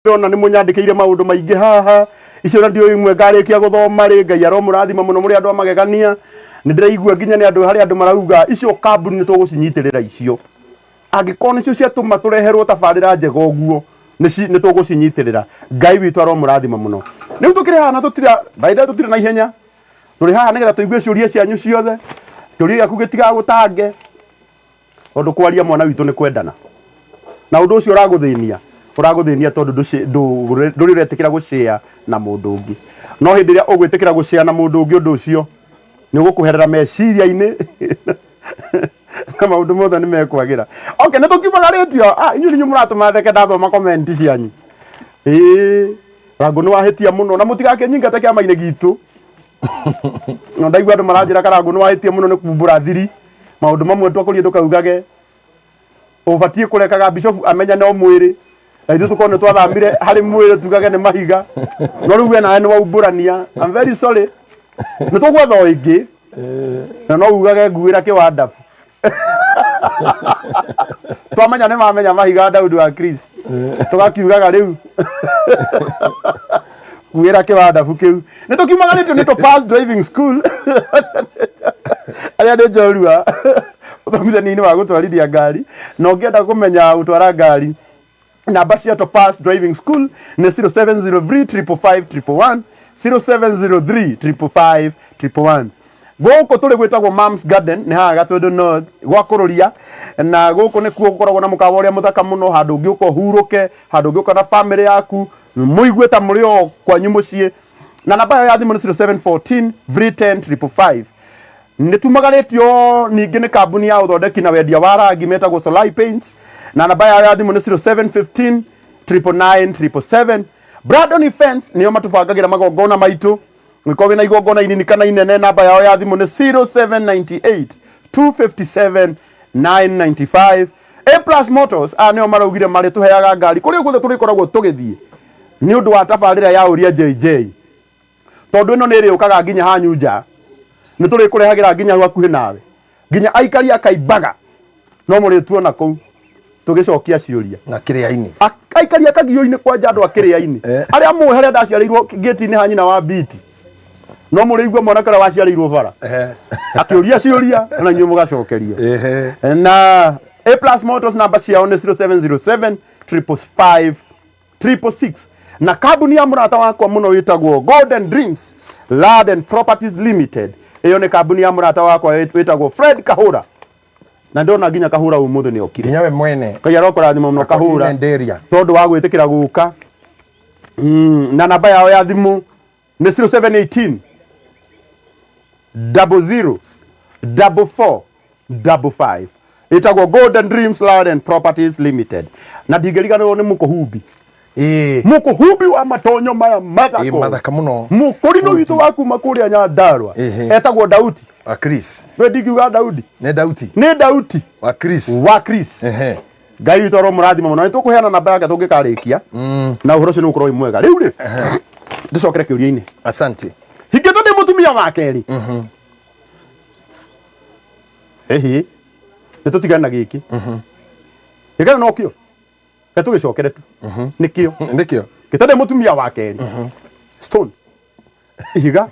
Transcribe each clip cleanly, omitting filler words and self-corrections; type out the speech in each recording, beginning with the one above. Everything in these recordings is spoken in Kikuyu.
Ndĩrona nĩ mũnyandĩkĩire maũndũ maingĩ haha. Icio na ndiũĩ imwe ngarĩkia gũthoma rĩ. Ngai aromũrathima mũno, mũrĩ andũ a magegania. Nĩ ndĩraigua nginya nĩ andũ, harĩ andũ marauga icio kambuni nĩ tũgũcinyitĩrĩra icio. Angĩkorwo nĩcio ciatũma tũreherwo tabarĩra njega ũguo, nĩ tũgũcinyitĩrĩra. Ngai witũ aromũrathima mũno. Rĩu tũkĩrĩ haha na tũtira, by the way tũtirĩ na ihenya. Tũrĩ haha nĩgetha tũigue ciũria cianyu ciothe. Kĩũria gĩaku gĩtigagũtange. Tondũ kwaria mwana witũ nĩ kwendana. Na ũndũ ũcio ũragũthĩnia, ũragũthĩnia tondũ ndũrĩ ũretĩkĩra gũshare na mũndũ ũngĩ. No hĩndĩ ĩrĩa ũgwĩtĩkĩra gũshare na mũndũ ũngĩ ũndũ ũcio nĩ ũgũkweherera meciria-inĩ na maũndũ mothe nĩ mekwagĩra. Okay, nĩ tũkiumagarĩtio. Ah, inyuĩ nĩ inyuĩ mũratũma theke ndathoma comment cianyu. Ĩĩ, Rangũ nĩ wahĩtia mũno na mũtigakĩnyingate kĩama-inĩ gitũ. No ndaigua andũ maranjĩra Karangũ nĩ wahĩtia mũno nĩ kumbũra thiri. Maũndũ mamwe twakũria ndũkaugage. Ũbatiĩ kũrekaga bishofu amenyane o mwĩrĩ. Na ithuĩ tũkorwo nĩ twathamire harĩ mwĩrĩ tugage nĩ mahiga. No rĩu we nawe nĩ waumbũrania. I'm very sorry. Nĩ tũgwetha o ĩngĩ. Na no ugage nguĩra kĩwandabu. Twamenya nĩ mamenya mahiga Daudi wa Chris. Tũgakiugaga rĩu. Kuĩra kĩwandabu kĩu. Nĩ tũkiumagarĩtio nĩ Topaz Driving School. Arĩa nĩ njorua ũthomithania-inĩ wa gũtwarithia ngari. Na ũngĩenda kũmenya gũtwara ngari, namba cia Topaz Driving School nĩ 0703 555 111, 0703 555 111. Gũkũ tũrĩ gwĩtagwo Mom's Garden, nĩ haha Gatũndũ North gwa Kũrũria, na gũkũ nĩkuo gũkoragwo na mũkawa ũrĩa mũthaka mũno, handũ ũngĩũka ũhurũke, handũ ũngĩũka na famĩlĩ yaku, mũigue ta mũrĩ o kwanyu mũciĩ. Na namba yao ya thimũ nĩ 0714 310 555. Nĩ tumagarĩtio ningĩ nĩ kambuni ya ũthondeki na wendia wa rangi metagwo Solai Paints, na namba yao ya thimũ nĩ 0715 999 777. Brandon Events nĩo matũbangagĩra magongona maitũ. Ũngĩkorwo wĩna igongona inini kana inene, namba yao ya thimũ nĩ 0798 257 995. A Plus Motors, aya nĩo maraugire marĩtũheaga ngari kũrĩa guothe tũrĩkoragwo tũgĩthiĩ nĩ ũndũ wa tabarĩra ya Ũria JJ. Tondũ ĩno nĩ ĩrĩũkaga nginya hanyu nja, nĩ tũrĩkũrehagĩra nginya hakuhĩ nawe, nginya aikari a Kaimbaga no mũrĩtuona kũu tũgĩcokia ciũria. Na kĩrĩa-inĩ. Aikari a Kagio-inĩ kwanja andũ a kĩrĩa-inĩ. Arĩa mũĩ harĩa ndaciarĩirwo gate-inĩ ha nyina wa Biti. No mũrĩigua mwanake ũrĩa waciarĩirwo bara. Akĩũria ciũria na inyuĩ mũgacokerio. Na A Plus Motors namba ciao nĩ 0707 555 666. Na kambuni ya mũrata wakwa mũno wĩtagwo Golden Dreams Land and Properties Limited. Ĩyo nĩ kambuni ya mũrata wakwa wĩtagwo Fred Kahũra. Na ndona nginya Kahũra ũmũthĩ nĩ okire. Nginya we mwene. Ngai arokũrathima mũno Kahũra. Nderia. Tondũ wa gwĩtĩkĩra gũka. Na namba yao ya thimũ nĩ 0718 00 44 55. Ĩtagwo Golden Dreams Land and Properties Limited. Na ndingĩriganĩrwo nĩ mũkũhumbi. Mũkũhumbi wa matonyo maya mathako. Mathaka mũno. Mũkũrinũ witũ wa kuma kũrĩa Nyandarua. Etagwo Dauti. Wa Chris. We ndingiuga Daudi. Nĩ Dauti. Nĩ Dauti. Wa Chris. Wa Chris. Ngai witũ aromũrathima mũno. Nĩ tũkũheana namba yake tũngĩkarĩkia. Na ũhoro ũcio nĩ ũgũkorwo wĩ mwega. Rĩu rĩ, ndĩcokere kĩũria-inĩ. Asante. Hingĩtwo ndĩ mũtumia wa kerĩ. Hihi. Nĩ tũtigane na gĩkĩ. Gĩkĩra no kĩo. Reke tũgĩcokere tu. Nĩkĩo. Nĩkĩo. Gĩtarĩ ndĩ mũtumia wa kerĩ. Stone. Ihiga.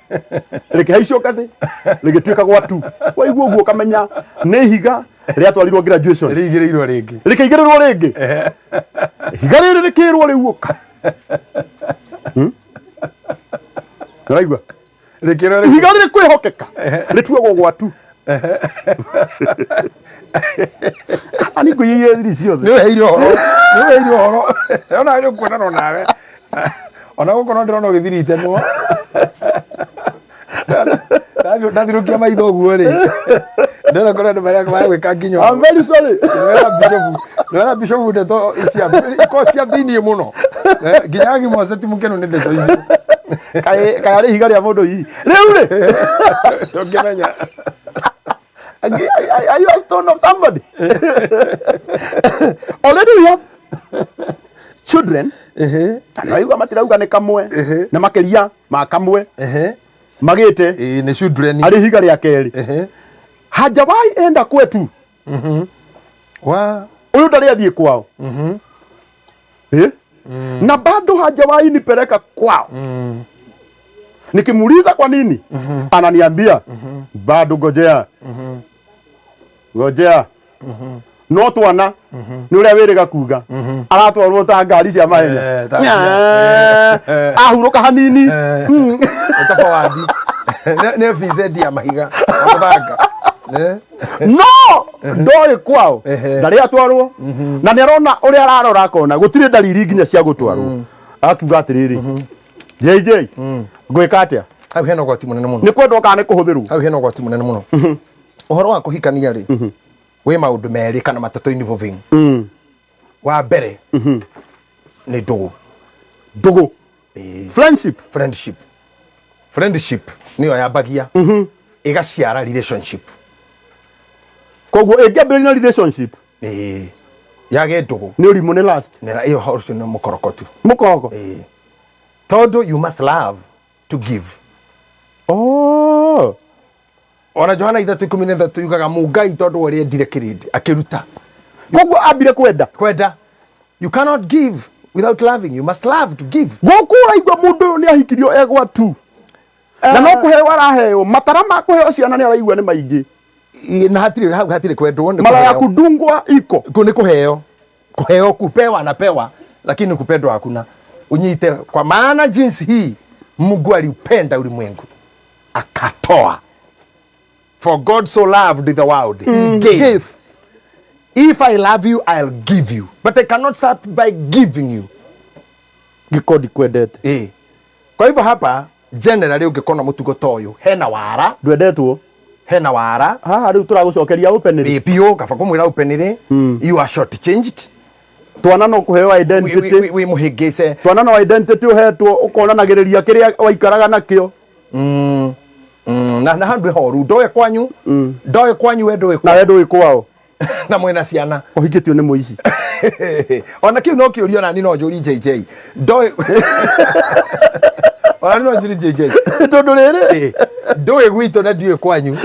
Rĩkĩhaicio ngathĩ. Rĩgĩtuĩka gwatu. Waigua ũguo ũkamenya nĩ ihiga rĩatwarirwo graduation. Rĩigĩrĩirwo rĩngĩ. Rĩkĩigĩrĩrwo rĩngĩ. Ihiga rĩrĩ rĩkĩrwo rĩu ũka. Ũraigua? Rĩkĩrwo rĩngĩ. Ihiga rĩrĩ kwĩhokeka rĩtuagwo gwatu. Ani ngũiyĩire thiri ciothe. Nĩ ũheire ũhoro. Nĩ ũheire ũhoro. Ona nĩ ũkuonana nawe. Ona gũkũ no ndĩrona ũgĩthiri itemwo. Ndathirũkia maitho ũguo rĩ. Ndĩrona kũrĩ andũ marĩa maragwĩka nginya I'm very sorry. Ndĩrona Bishop ndeto cia ikoragwo cia thĩiniĩ mũno. Nginya agimose ti mũkenu nĩ ndeto icio. Kaĩ kaĩ arĩ ihiga rĩa mũndũ hihi. Rĩu rĩ. Ndũngĩmenya. Are you a stone of somebody? Already we have children. Na nĩwaigua matirauga nĩ kamwe. Nĩ makĩria ma kamwe. Magĩte. Ĩĩ nĩ children. Arĩ ihiga rĩa kerĩ. Hajawahi enda kwetu. Wa. Ũyũ ndarĩ athiĩ kwao. Na bado hajawahi nipeleka kwao. Nikimuuliza kwa nini, ananiambia bado ngojea, ngojea. No twana nĩ ũrĩa wĩrĩga kuga aratwarwo ta ngari cia mahenya. Eh, Ahurũka hanini. Ta forward. Nĩ FZ ya mahiga na mũthanga. No ndoĩ kwao, ndarĩ atwarwo, na nĩ arona ũrĩa ararora akona gũtirĩ ndariri nginya cia gũtwarwo, akiuga atĩrĩrĩ, JJ, ngwĩka atĩa? Hau hena ũgwati mũnene mũno. Nĩ kwendwo kana nĩ kũhũthĩrwo? Hau hena ũgwati mũnene mũno. Ũhoro wa kũhikania rĩ, wĩ maũndũ merĩ kana matatũ involving. Wa mbere nĩ ndũgũ. Ndũgũ. Friendship. Friendship. Friendship nĩyo yambagia ĩgaciara relationship. Koguo ĩngĩambĩrĩria na relationship, Ĩĩ. Yage ndũgũ. Nĩ ũrimũ, nĩ last. Nĩ ĩyo ũcio nĩ mũkoroko tu. Mũkoroko. Ĩĩ. Tondũ you must love to give. Oh. Ona Johana 3:13 yugaga mũngai tondũ ũrĩa endire kĩrĩndĩ akĩruta. Koguo ambire kwenda. Kwenda. You cannot give without loving. You must love to give. Gũkũ ũraigua mũndũ ũyũ nĩ ahikirio egwa tu na no kũheo araheo matara ma kũheo ciana, nĩ araigua nĩ maingĩ. Ĩ, na hatirĩ hau, hatirĩ kwendwo, nĩ mara ya kũheo. Kudungwa iko. Nĩ kũheo, kũheo, kupewa anapewa, lakini kupendwa hakuna. Unyite, kwa maana jinsi hii Mungu aliupenda ulimwengu akatoa. For God so loved the world, he gave. Gave. If I love you, I'll give you, but I cannot start by giving you. Ngĩkorwo ndikwendete. Eh. Kwa hivyo hapa generally ũngĩkona mũtugo ta ũyũ, hena wara. Ndwendetwo. Hena wara. Haha rĩu tũragũcokeria openly. Ĩ, biũ, kaba kũmwĩra openly, you are short changed. Twana no kũheo identity. Wĩ mũhĩngĩce. Twana no identity ũhetwo ũkonanagĩrĩria kĩrĩa waikaraga nakĩo. Na handũ horu, ndoĩ kwanyu, ndoĩ kwanyu, we ndũĩ. Na we ndũĩ kwao. Na mwĩna ciana. Ũhikĩtio nĩ mũici. Ona kĩu no kĩũrio, nani no njũri JJ ndoĩ, ona no njũri JJ. Tondũ rĩrĩ, ndũĩ gwitũ na ndiũĩ kwanyu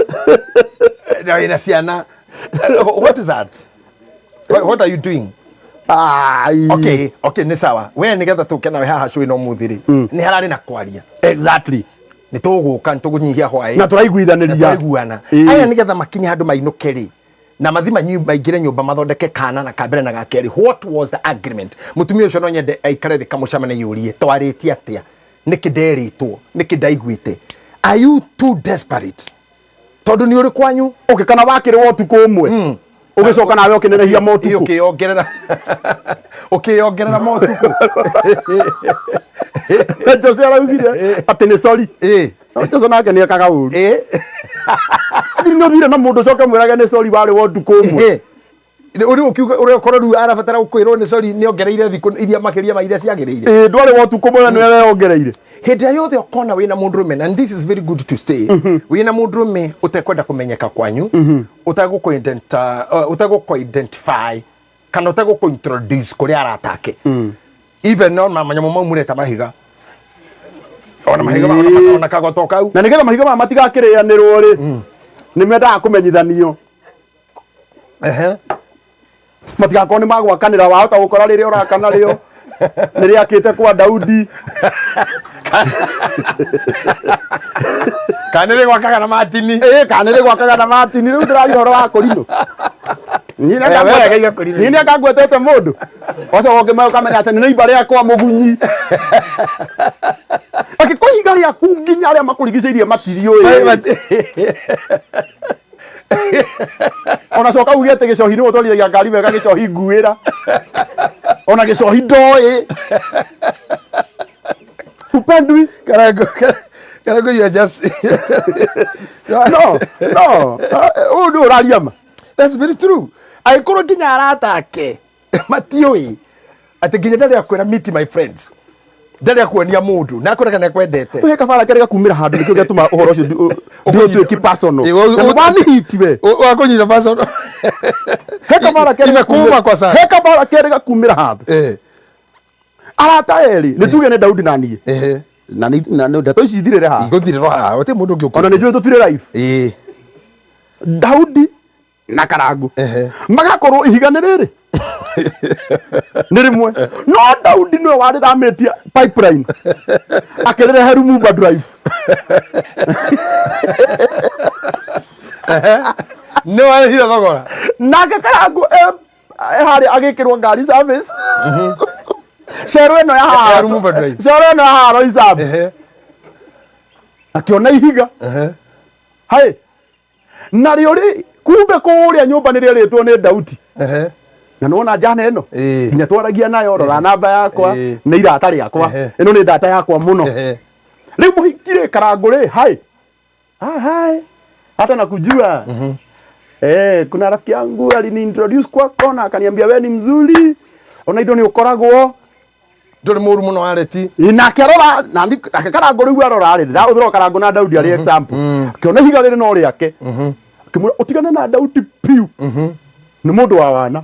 na wĩna ciana. What is that? What are you doing? Ai. Okay, nĩ sawa. We nĩgetha tũke nawe haha show ĩno ũmũthĩ rĩ, nĩ hararĩ na kwaria. Nĩ tũgũka, nĩ tũkũnyihia hwaĩ. Na tũraiguithanĩria. Tũraiguana. Aya nĩgetha makinye handũ mainũke rĩ, na mathi maingĩre nyũmba mathondeke kana na kambere na gakerĩ, what was the agreement? Mũtumia ũcio no nyende aikare thĩ kamũcemane yũrie, twarĩtie atĩa? Nĩkĩ nderĩtwo? Nĩkĩ ndaiguĩte? Are you too desperate? Tondũ nĩ ũrĩ kwanyu. Okay, kana wakĩrĩwa ũtukũ ũmwe, ũgĩcoka nawe ũkĩnenehia motukũ. Ũkĩyongerera motukũ. Na Jose araugire atĩ nĩ sorry. No Jose nake nĩ ekaga ũru. Athiri nĩ ũthire na mũndũ ũcoke mwĩrage nĩ sorry warĩ wa ũtukũ ũmwe. Ũrĩ ũkiuga ũrĩa ũkorwo rĩu arabatara gũkwĩrwo nĩ sorry nĩ ongereire thikũ iria makĩria ma iria ciagĩrĩire. Ĩĩ, ndwarĩ wa ũtukũ ũmwe, nĩwe weyongereire. Hĩndĩ ĩrĩa yothe ũkona wĩna mũndũrũme, and this is very good to stay, wĩna mũndũrũme ũtekwenda kũmenyeka kwanyu, ũtegũkũ-identify kana ũtegũkũ-introduce kũrĩ arata ake, even no manyamũ mau mũreta mahiga, ona mahiga, ona kagoto kau. Na nĩgetha mahiga maya matigakĩrĩanĩrwo rĩ, nĩ mendaga kũmenyithanio. Matigakorwo nĩ magwakanĩra, wahota gũkora rĩrĩa ũrakana rĩo nĩ rĩakĩte kwa Daudi. Kana nĩ rĩgwakaga na matini. Ĩĩ, kana nĩ rĩgwakaga na matini. Rĩu ndĩraria ũhoro wa kũrinũ. Eh, wee gaiga kũrinũ. Niĩ nĩ ngwetete mũndũ wacoka ũkĩmenya ũkamenya atĩ nĩ neighbor rĩakwa mũgunyi akĩko ihiga rĩaku nginya arĩa makũrigicĩirie matiriũĩ. Ona coka uge atĩ gĩcohi nĩwe ũtwarithagia ngari wega, gĩcohi nguĩra, ona gĩcohi ndoĩ upendwi. Karango, Karango, you are just No, ũyũ nĩ ũraria ma. That's very true. Angĩkorwo nginya arata ake matiũĩ, atĩ nginya ndarĩ akwĩra, "Meet my friends," ndarĩ akuonia mũndũ na akwĩraga nĩ akwendete. He kabara kerĩ gakumĩra handũ, nĩkĩo gĩatũma ũhoro ũcio ndũtuĩki personal. Na nĩ wanihiti we. Wakũnyita personal. He kabara kerĩ Imekuuma kwa sana. He kabara kerĩ gakumĩra handũ. Arata erĩ, nĩ tuge nĩ Daudi na niĩ. Na ndeto ici ithirĩre haha. Igũthirĩrwo haha, gũtirĩ mũndũ ũngĩ. Ona nĩ njũĩ tũtirĩ live. Daudi na Karangu magakorwo ihiga nĩ rĩrĩ. Nĩ rĩmwe no Daudi nĩwe warĩthamĩtie pipeline akĩrĩrehe Lumumba Drive. Nĩ warĩhire thogora. Nake Karangũ e harĩa agĩkĩrwo ngari service cero ĩno ya haha. Ya Lumumba Drive. Cero ĩno ya haha Roysambu. Akĩona ihiga. Hai narĩo rĩ kumbe kũrĩa nyũmba nĩ rĩerĩtwo nĩ Daudi. Na nĩwona njana ĩno. Nginya twaragia nayo, rora namba yakwa. Nĩ irata rĩakwa. Ĩno nĩ ndata yakwa mũno. Rĩu mũhiki rĩ, Karangũ rĩ, hai ah, hai hata nakujua. Kuna rafiki yangu aliniintroduce kwako na akaniambia we ni mzuri, ona indo nĩ ũkoragwo Ndũrĩ mũru mũno wareti. Ĩ, nake arora na nake Karangũ rĩu arora rĩ, ndĩrahũthĩra o Karangũ na Daudi arĩ example, akĩona ihiga rĩrĩ no rĩake, akĩmwĩra ũtigane na Daudi piũ, nĩ mũndũ wa wana,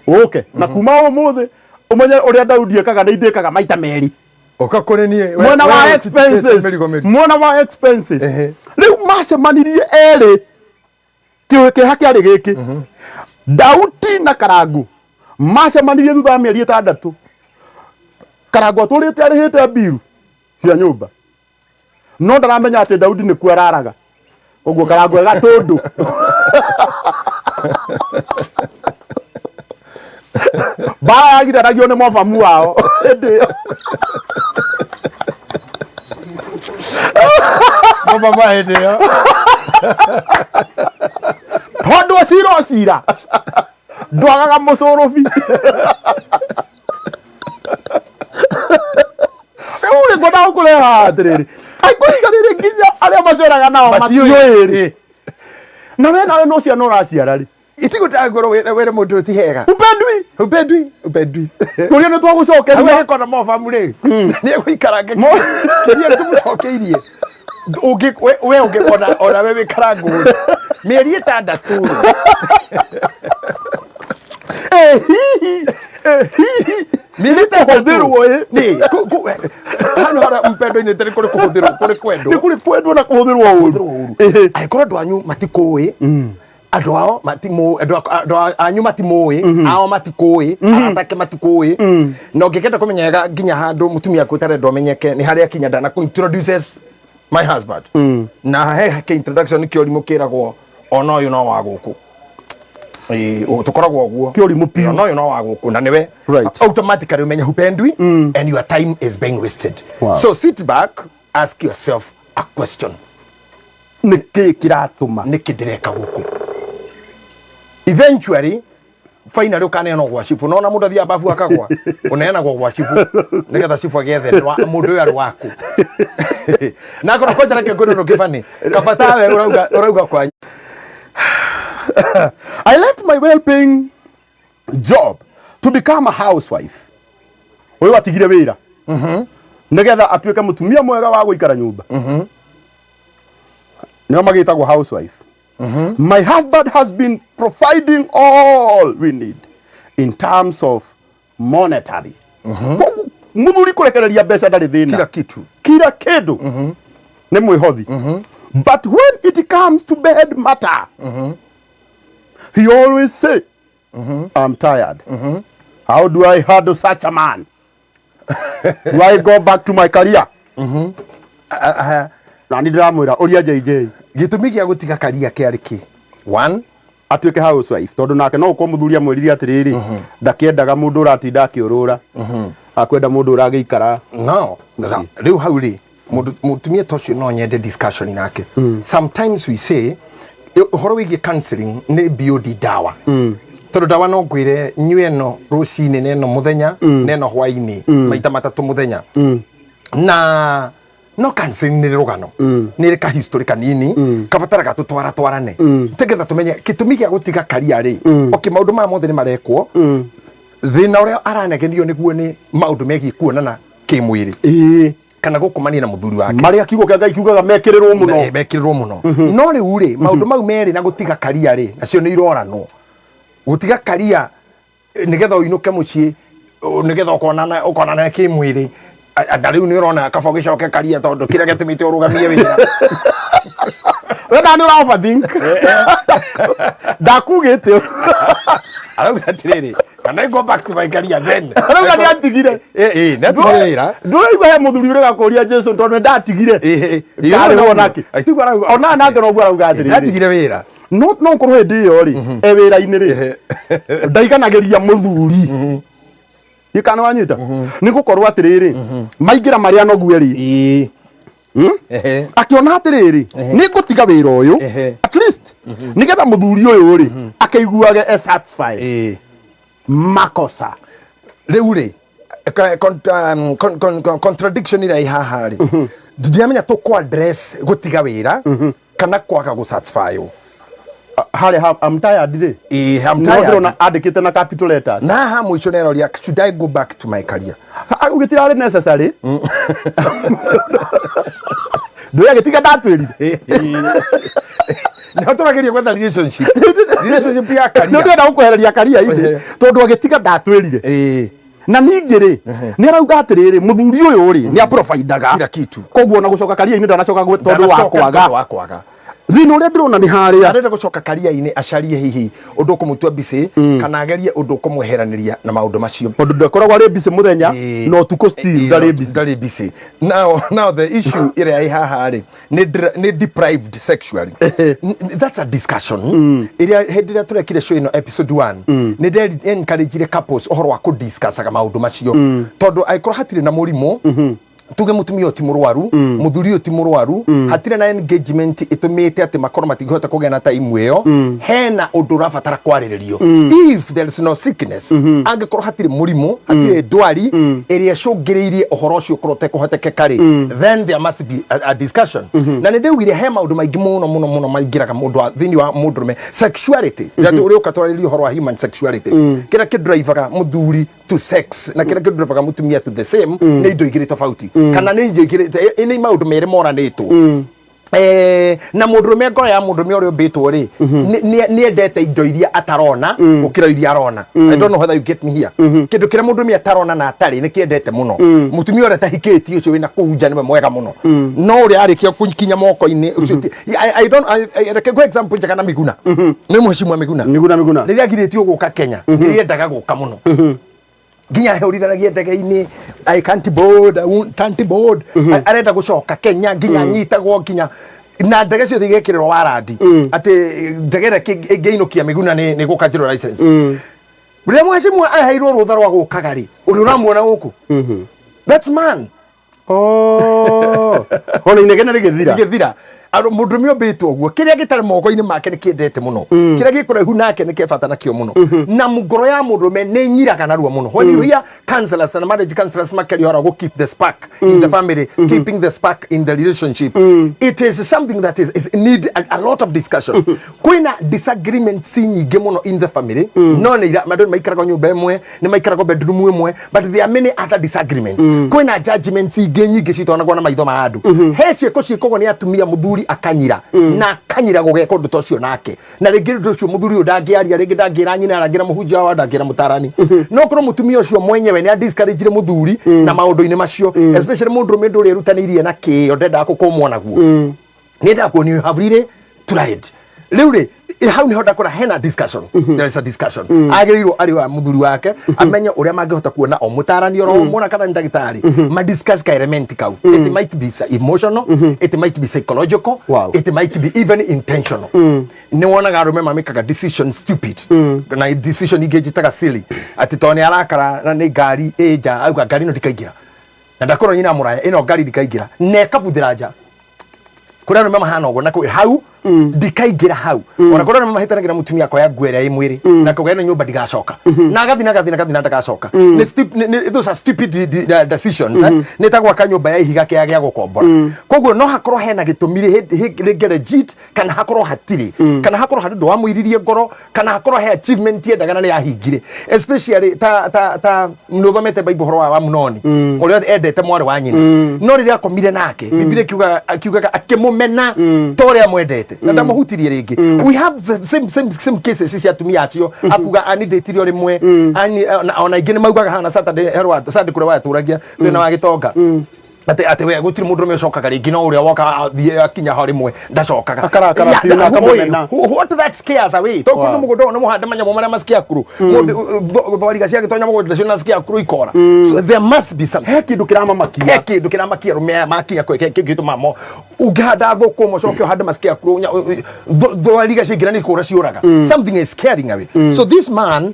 ũke na kuma ũmũthĩ ũmenye ũrĩa Daudi ekaga nĩ ndĩkaga maita merĩ. Ũka kũrĩ niĩ. Mwena we wa ũtitikĩte expenses. mĩrigo mĩritũ. Mwena wa expenses. Rĩu macemanirie erĩ, kĩeha kĩarĩ gĩkĩ, Daudi na Karangu macemanirie thutha wa mĩeri 6. Karangu atũrĩte arĩhĩte mbiru cia nyũmba, no ndaramenya atĩ Daudi nĩkuo araraga. Ũguo Karangu gatũndũ mbara yagiraragio nĩ mobamu wao hĩndĩ ĩyo. Baba hĩndĩ ĩyo. Tondũ cira o cira ndwagaga mũcũrũbi. Rĩu rĩ, ngwendaga gũkũreha haha atĩrĩrĩ, aikũiga rĩrĩ nginya arĩa maceraga nao matiũĩ rĩ, na we nawe no ciana ũraciara rĩ. Itigũtangũrwo wĩra wĩra mũndũ ti hega. Upendwi. Upendwi, upendwi. Kũrĩa nĩ twagũcokeria. Hau agĩkona mobamu rĩ, nĩ egũikara kĩria tũmũcokeirie. Ũngĩ we ũngĩkona ona we wĩ Karangũ rĩ, mĩeri 6 rĩ. Ĩ hihi, ĩ hihi Mĩeri 6. Kũhũthĩrwo ĩ. Nĩ, hano harĩa mpendo-inĩ tĩrĩ kũrĩ kũhũthĩrwo, kũrĩ kwendwo. Nĩ kũrĩ kwendwo na kũhũthĩrwo ũru. Kũhũthĩrwo ũru. Angĩkorwo andũ anyu matikũĩ, andũ ao matimũĩ, andũ anyu matimũĩ, ao matikũĩ, arata ake matikũĩ, na ũngĩkenda kũmenya wega nginya handũ mũtumia aku ũtarenda ũmenyeke nĩ harĩa akinya ndana introduces my husband, na he ke introduction kĩorimũ kĩragwo ona ũyũ no wa gũkũ. Ĩĩ, tũkoragwo ũguo. Kĩorimũ piũ. Ona ũyũ no wa gũkũ na nĩwe. Automatically ũmenye hupendwi and your time is being wasted. So sit back, ask yourself a question. Nĩ kĩĩ kĩratũma? Nĩkĩ ndĩreka gũkũ? Eventually, finally ũkaneanwo gwa cibũ. Nona mũndũ athiaga babu akagwa, ũneanagwo gwa cibũ nĩgetha cibũ agĩethe mũndũ ũyũ arĩ waku. Na ngorwo kwanja reke ngwĩre ũndũ kĩbani kaba tawe ũrauga kwanyu. I left my well-paying job to become a housewife. Ũyũ atigire wĩra nĩgetha atuĩke mũtumia mwega wa gũikara nyũmba. Nĩo magĩtagwo housewife. My husband has been providing all we need in terms of monetary. Koguo mũthuri kũrekereria mbeca ndarĩ thĩna. Kila kitu. Kila kĩndũ nĩ mwĩhothi. But when it comes to bed matter, he always say, "I'm tired." How do I handle such a man? Do I go back to my career? Na nĩ ndĩramwĩra ũria JJ. Gĩtũmi gĩa gũtiga karia kĩarĩ kĩ? One, atuĩke housewife, tondũ nake no ũkorwo mũthuri amwĩrire atĩrĩrĩ, ndakĩendaga mũndũ ũratinda akĩũrũra, akwenda mũndũ ũragĩikara no rĩu hau rĩ, mũndũ mũtumia ta ũcio no nyende discussion nake. Sometimes we say ũhoro wĩgiĩ counseling nĩ beyond dawa, tondũ ndawa no ngwĩre nyue ĩno rũcinĩ na ĩno mũthenya na ĩno hwainĩ maita matatũ mũthenya, na no counseling nĩ rũgano, nĩ rĩ ka history kanini kabataraga tũtwara twarane nĩgetha tũmenye gĩtũmi gĩa gũtiga karia rĩ. Okay, maũndũ maya mothe nĩ marekwo, thĩna ũrĩa aranegenio nĩguo nĩ maũndũ megiĩ kuonana kĩmwĩrĩ kana gũkomania na mũthuri wake. Marĩa kiugo kĩa Ngai kiugaga mekĩrĩrwo mũno. Mekĩrĩrwo mũno. No rĩu rĩ, maũndũ mau merĩ na gũtiga karia rĩ, nacio nĩ iroranwo. Gũtiga karia nĩgetha ũinũke mũciĩ, nĩgetha ũkonana kĩmwĩrĩ, anga rĩu nĩ ũrona kaba ũgĩcoke karia tondũ kĩrĩa gĩtũmĩte ũrũgamie wĩra. We na nĩ ũra overthink, ndakugĩte. Arauga atĩrĩrĩ, Can I go back to my career then? Arauga nĩ atigire. Ĩ, nĩ atigire wĩra. Ndũraigua he mũthuri ũrĩa gakũria Jason tondũ nĩ ndatigire. Ĩ, Ndarĩhwo nake. Tiguo arauga. Ona nake noguo arauga atĩrĩrĩ. Ndatigire wĩra. No korwo hĩndĩ ĩyo rĩ, e wĩra-inĩ rĩ, ndaiganagĩria mũthuri. Gĩkana wanyita? Nĩ gũkorwo atĩrĩrĩ, maingĩra marĩa anogu erĩ. Akĩona atĩrĩrĩ, nĩ ngũtiga wĩra ũyũ, at least nĩgetha mũthuri ũyũ rĩ, akĩiguage e satisfied. Makosa. Rĩu rĩ, contradiction ĩrĩa ĩ haha rĩ, ndiramenya tũkũ address gũtiga wĩra kana kwaga gũ satisfy. Harĩa I'm tired rĩ. Ĩ, I'm Nĩho tired. ndĩrona andĩkĩte na capital letters. Na haha mũico nĩ aroria, should I go back to my career? Ũgĩtirarĩ necessary. Ndũĩ agĩtiga ndatwĩrire. Nĩho tũrageria gwetha relationship ya Nĩ career. ndĩrenda gũkwehereria karia-inĩ tondũ agĩtiga ndatwĩrire. Na ningĩ rĩ, nĩ arauga atĩrĩrĩ, mũthuri ũyũ rĩ, nĩ aprovidaga Kila kitu. Koguo ona gũcoka karia-inĩ ndanacoka tondũ wa Ndanacoka kwaga. tondũ wa kwaga. Thĩna ũrĩa ndĩrona nĩ harĩa. Arenda gũcoka karia-inĩ acarie hihi ũndũ ũkũmũtua busy kana agerie ũndũ ũkũmweheranĩria na maũndũ macio. Tondũ ndakoragwo arĩ busy mũthenya na ũtukũ still ndarĩ busy. Ndarĩ busy. Now the issue ĩrĩa ĩ haha rĩ, nĩ deprived sexually. That's a discussion ĩrĩa hĩndĩ ĩrĩa tũrekire show ĩno episode 1 nĩ nderi encourage couples ũhoro wa kũdiscussaga maũndũ macio, tondũ angĩkorwo hatirĩ na mũrimũ, tuge mutumia ũyũ ti mũrwaru, mũthuri ũyũ ti mũrwaru, hatirĩ na engagement ĩtũmĩte atĩ makorwo matingĩhota kũgĩa na time ĩyo, hena ũndũ ũrabatara kwarĩrĩrio. If there is no sickness, angĩkorwo hatirĩ mũrimũ, hatirĩ ndwari ĩrĩa ĩcũngĩrĩirie ũhoro ũcio ũkorwo ũtekũhotekeka rĩ, then there must be a discussion. Na nĩ ndĩugire he maũndũ maingĩ mũno mũno mũno maingĩraga mũndũ wa thĩinĩ wa mũndũrũme sexuality. Atĩ ũrĩa ũka twarĩrie ũhoro wa human sexuality, kĩrĩa kĩdrivaga mũthuri to sex na kĩrĩa kĩdrivaga mũtumia to the same nĩ indo igĩrĩ tofauti, kana nĩ indo igĩrĩ, nĩ maũndũ merĩ moranĩtwo. Na mũndũrũme, ngoro ya mũndũrũme ũrĩa ũmbĩtwo rĩ, nĩ endete indo iria atarona gũkĩra iria arona. I don't know whether you get me here. Kĩndũ kĩrĩa mũndũrũme atarona na atarĩ nĩ kĩendete mũno. Mũtumia ũrĩa atahikĩtie, ũcio wĩna kũu nja, nĩwe mwega mũno, no ũrĩa arĩkia kũkinya moko-inĩ ũcio I don't reke ngũhe example njega na Miguna. Nĩ mheshimiwa Miguna. Miguna, Miguna. Rĩrĩa agirĩtio gũka Kenya, nĩrĩendaga gũka mũno, nginya ahũrithanagia ndege-inĩ, "I can't board, I won't, can't board." Arenda gũcoka Kenya, nginya anyitagwo, nginya na ndege ciothe igekĩrĩrwo warandi atĩ ndege ĩrĩa ĩngĩinũkia Miguna nĩ gũkanjĩrwo license. Rĩrĩa mheshimiwa aheirwo rũtha rwa gũkaga rĩ, ũrĩa ũramuona gũkũ, that's man. Oh. Ona inegene rĩgĩthira. Gĩthira. Andũ mũndũrũme ũmbĩtwo ũguo, kĩrĩa gĩtarĩ moko-inĩ make nĩ kĩendete mũno, kĩrĩa gĩ kũraihu nake nĩ kĩbata nakĩo mũno, na ngoro ya mũndũrũme nĩ nyiraga narua mũno. When you hear counselors and marriage counselors makĩaria ũhoro wa gũ keep the spark in the family, keeping the spark in the relationship, it is something that is need a lot of discussion. Kwĩna disagreements nyingĩ mũno in the family, no nĩ andũ nĩ maikaraga nyũmba ĩmwe, nĩ maikaraga bedroom ĩmwe, but there are many other disagreements. Kwĩna judgments ingĩ nyingĩ citonagwo na maitho ma andũ. He ciĩko ciĩkagwo nĩ atumia, mũthuri akanyira na akanyira gũgeka ũndũ ta ũcio nake, na rĩngĩ ũndũ ũcio mũthuri ũyũ ndangĩaria, rĩngĩ ndangĩra nyina, ndangĩra mũhunjia wao, ndangĩra mũtarani, no korwo mũtumia ũcio mwenyewe nĩ adiscourage mũthuri na maũndũ-inĩ macio, especially mũndũrũme ũndũ ũrĩa erutanĩirie na kĩo ndendaga gũkũmwo naguo, nĩendaga kuonio you have really tried. Rĩu rĩ, hau nĩho ndakora hena discussion. There is a discussion agĩrĩirwo arĩ wa mũthuri wake amenye ũrĩa mangĩhota kuona o mũtarani oro mona kana nĩ ndagĩtarĩ, ma discuss ka element kau. It might be emotional, it might be psychological, it might be even intentional. Nĩ wonaga arũme mamĩkaga decision stupid na decision ingĩ njĩtaga silly, atĩ tondũ nĩ arakara na nĩ ngari ĩ nja, auga ngari ĩno ndikaingĩra, na ndakorwo nyina mũraya, ĩno ngari ndikaingĩra, na ĩkabuthĩra nja. Kũrĩ arũme mahana ũguo na kũrĩ hau ndikaingĩra hau. Ona kũrĩ arũme mahĩtanagia na mũtumia, akoya nguo ĩrĩa ĩ mwĩrĩ na akauga ĩno nyũmba ndigacoka, na agathiĩ na agathiĩ na agathiĩ na ndagacoka. Those are stupid decisions, eh. Nĩ ta gwaka nyũmba ya ihiga kĩa gĩa gũkombora. Koguo no hakorwo hena gĩtũmi rĩngĩ legit, kana hakorwo hatirĩ, kana hakorwo harĩ ũndũ wamũiririe ngoro, kana hakorwo he achievement yendaga na nĩ yahingire, especially ta nĩ ũthomete Bible ũhoro wa Amunoni ũrĩa endete mwarĩ wa nyina, no rĩrĩa akomire nake, Biblia kiugaga akĩmũmena ta ũrĩa amwendete na ndamũhutirie rĩngĩ. We have the same cases cia atumia acio akuga ani ndĩtire o rĩmwe ani, ona ingĩ nĩ maugaga hana Saturday herwa Sunday kũrĩa watũragia twĩna wa gĩtonga. Atĩ atĩ we gũtirĩ mũndũrũme ũcokaga rĩngĩ, no ũrĩa woka athiĩ akinya ho rĩmwe ndacokaga. Akarakara Yeah, biũ na akamũmena. What that scares away, tondũ kũndũ mũgũnda ũyũ nĩ mũhande manyamũ marĩa ma scarecrow. Thwariga ciagĩtonya mũgũnda ũcio na scarecrow ikora. So there must be something. He kĩndũ He kĩramamakia. Kĩndũ kĩramakia arũme aya makinya kwe kĩu gĩtũma mo ũngĩhanda thũkũma ũcoke ũhande ma scarecrow, thwariga ciaingĩra nĩ kũra ciũraga. Something is scaring away. So this man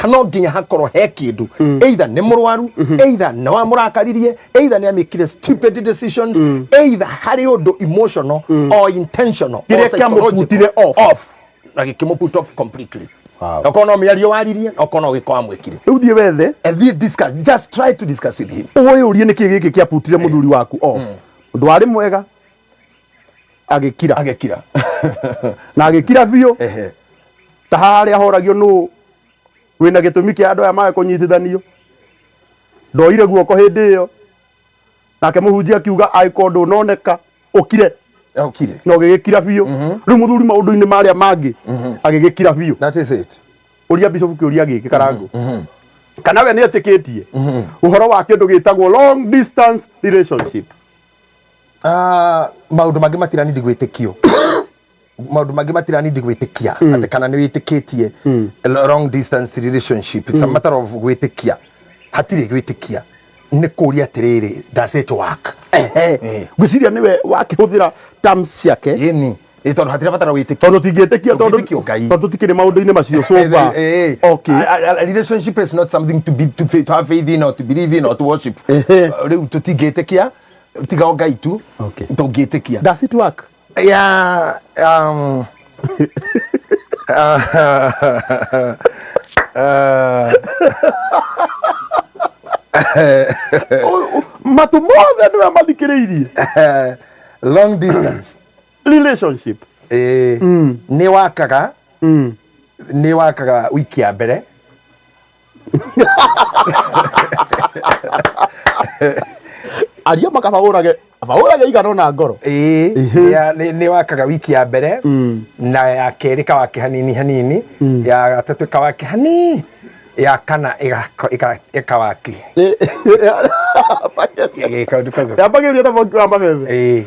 no nginya hakorwo he kĩndũ, either nĩ mũrwaru, either nĩ wamũrakaririe, either nĩ amĩkire stupid decisions, either harĩ ũndũ emotional or intentional or Kĩrĩa psychological. kĩamũputire off. Off na gĩkĩmũ put off completely. Okorwo no mĩario waririe, okorwo no gĩko wamwĩkire. Rĩu thiĩ wethe. And we discuss, just try to discuss with him. Ũĩ ũrie nĩkĩ gĩkĩ kĩaputire mũthuri waku off. Ũndũ warĩ mwega agĩkira. Agĩkira. Na agĩkira biũ. Ta harĩa horagio nũ wĩna gĩtũmi kĩa andũ aya mage kũnyitithanio, ndoire guoko hĩndĩ ĩyo, nake mũhunjia akiuga angĩkorwo ndũnoneka ũkire. Okire. Na ũgĩgĩkira biũ. Rĩu mũthuri maũndũ-inĩ marĩa mangĩ agĩgĩkira biũ. That is it. Ũria bishop kĩũria gĩkĩ, Karangũ, kana we nĩ etĩkĩtie ũhoro wa kĩndũ gĩtagwo long distance relationship? Ah, maũndũ mangĩ matiranindi gwĩtĩkio, maũndũ mangĩ matiranindi gwĩtĩkia atĩ kana nĩ wĩtĩkĩtie long distance relationship. It's a matter of gwĩtĩkia, hatirĩ gwĩtĩkia, nĩ kũria atĩrĩrĩ, does it work? Ehe. Ngwĩciria nĩwe wakĩhũthĩra terms ciake. Ĩni, ĩ tondũ hatirabatara wĩtĩkio. Tondũ tingĩtĩkia tondũ Ndũngĩtĩkio Ngai. Tondũ tũtikĩrĩ maũndũ-inĩ macio so far. Okay. A relationship is not something to have faith in or to believe in or to worship. Rĩu tũtingĩtĩkia tiga o Ngai tu. Tũngĩtĩkia. Does it work? Yeah, Matu mothe nĩwe mathikĩrĩirie. Long distance relationship. Nĩ wakaga, nĩ wakaga wiki ya mbere. Aria makabahũrage bahũrage igano na ngoro. Ĩĩ, nĩ wakaga wiki ya mbere, na ya kerĩ kawake hanini hanini, ya gatatũ kawake hanini, ya kana ĩkawaki. Kaũndũ kau. Yambagĩrĩria ta mwaki wa mabebe. Ĩĩ.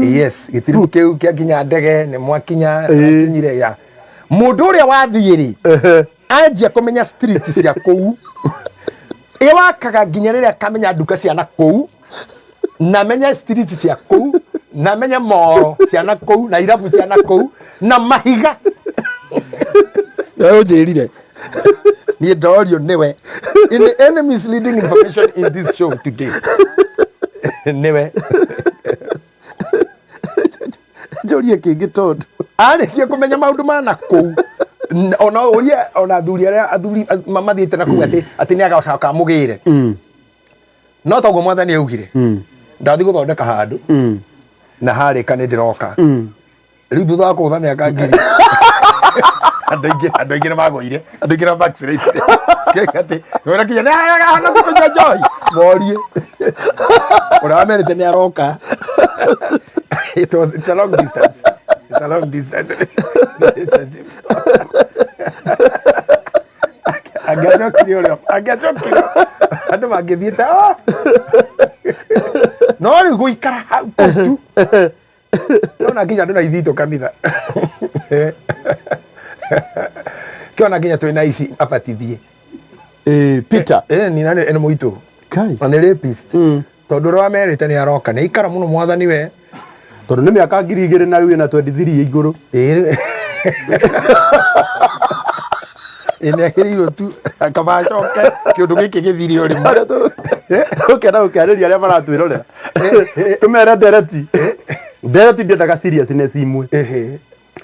Yes, gĩtiribũ kĩu kĩakinya ndege nĩ mwakinya. Mwakinyire ya mũndũ ũrĩa wathiĩ rĩ, anjia kũmenya street cia kũu, ĩwakaga nginya rĩrĩa akamenya nduka cia na kũu, na menye street cia kũu, na menye moro cia na kũu, na irabu cia na kũu, na mahiga. Ũnjĩrire niĩ ndorio nĩwe in any misleading information in this show today nĩwe. Njũrie kĩngĩ tondũ Arĩkia kũmenya maũndũ ma na kũu, ona ũrie ona athuri arĩa athuri mathiĩte na kũu atĩ nĩ agacoka amũgĩre, no toguo Mwathani augire, ndathiĩ gũthondeka handũ na harĩka nĩ ndĩroka. Rĩu thutha wa kũhũtha mĩaka 1000, andũ aingĩ nĩ magũire, andũ aingĩ nĩ vaccinate atĩ wĩra kinya nĩ hana kũnyua njohi, morie ũrĩa wamerĩte nĩ aroka. It's a long distance, it's a long distance relationship. Angĩacokire ũrĩa angĩacokire andũ mangĩthiĩte, "Ah!" No rĩu gũikara hau kũu tu kĩona nginya andũ na ithitũ kanitha, kĩona nginya twĩna ici abatithie. Peter. Nina nĩ mũitũ. Kai. Na nĩ rapist, tondũ ũrĩa wamerĩte nĩ aroka nĩ aikara mũno, Mwathani we. Tondũ nĩ mĩaka 2000 na rĩu ĩna 23 igũrũ. Ĩĩ, nĩ agĩrĩirwo tu akaba acoke kĩũndũ gĩkĩ gĩthire o rĩmwe. Ũkenda gũkĩarĩria arĩa maratwĩrorera, tũmere ndereti ndereti ndiendaga seriousness imwe.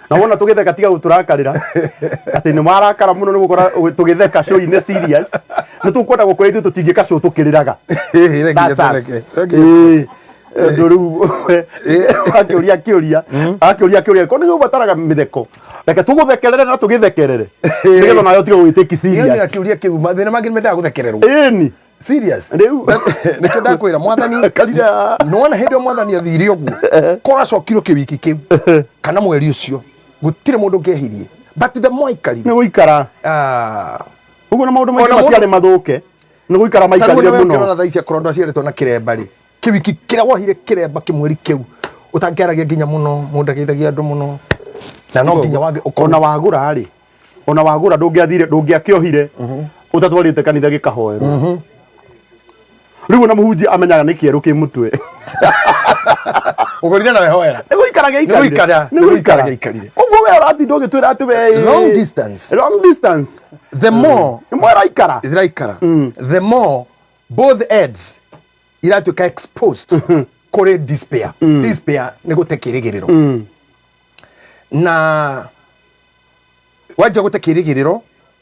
Na wona tũgĩtheka, tiga gũtũrakarĩra atĩ nĩ marakara mũno nĩ gũkora tũgĩtheka show-inĩ serious. Nĩ tũkwenda gũkora ithuĩ tũtingĩka show tũkĩrĩraga. That's us. Ĩĩ. Ũndũ rĩu akĩũria kĩũria, akĩũria kĩũria ko nĩ ũbataraga mĩtheko, reke tũgũthekerere na tũgĩthekerere nĩgetha nawe ũtige gũgĩtĩki Ĩyo serious. nĩ kĩũria kĩu, mathĩna mangĩ nĩ mendaga gũthekererwo. Ĩni. Serious. Rĩu nĩkĩo ndakwĩra Mwathani karire. Nĩwona hĩndĩ ĩyo Mwathani athire ũguo, korwo acokirwo kĩwiki kĩu kana mweri ũcio, gũtirĩ mũndũ ũngĩehirie, but the more aikarire nĩ gũikara. Ah, Ũguo na maũndũ maingĩ Ona matiarĩ mathũke. Nĩ gũikara maikarire mũno. Tha ici akorwo andũ aciarĩtwo na kĩremba rĩ, kĩwiki kĩrĩa wohire kĩremba kĩmweri kĩu ũtangĩaragia nginya mũno, mũndũ ageithagia andũ mũno na no nginya wage ũkorwo Ona wagũra rĩ, ona wagũra ndũngĩathire, ndũngĩakĩohire ũtatwarĩte kanitha gĩkahoerwo. Rĩu ona mũhunjia amenyaga nĩ kĩerũ kĩ mũtwe. Ũgũrire na wehoera. Nĩ gũikara gĩaikarire. Nĩ gũikara, Nĩ nĩ gũikara gũikara. gĩaikarire. Koguo we ũratinda ũgĩtwĩra atĩ we Long distance. Long distance. The more Nĩ mweraikara. iraikara, the more both ends iratuĩka exposed kũrĩ despair. Despair nĩ gũte kĩrĩgĩrĩro, na wanjia gũte kĩrĩgĩrĩro,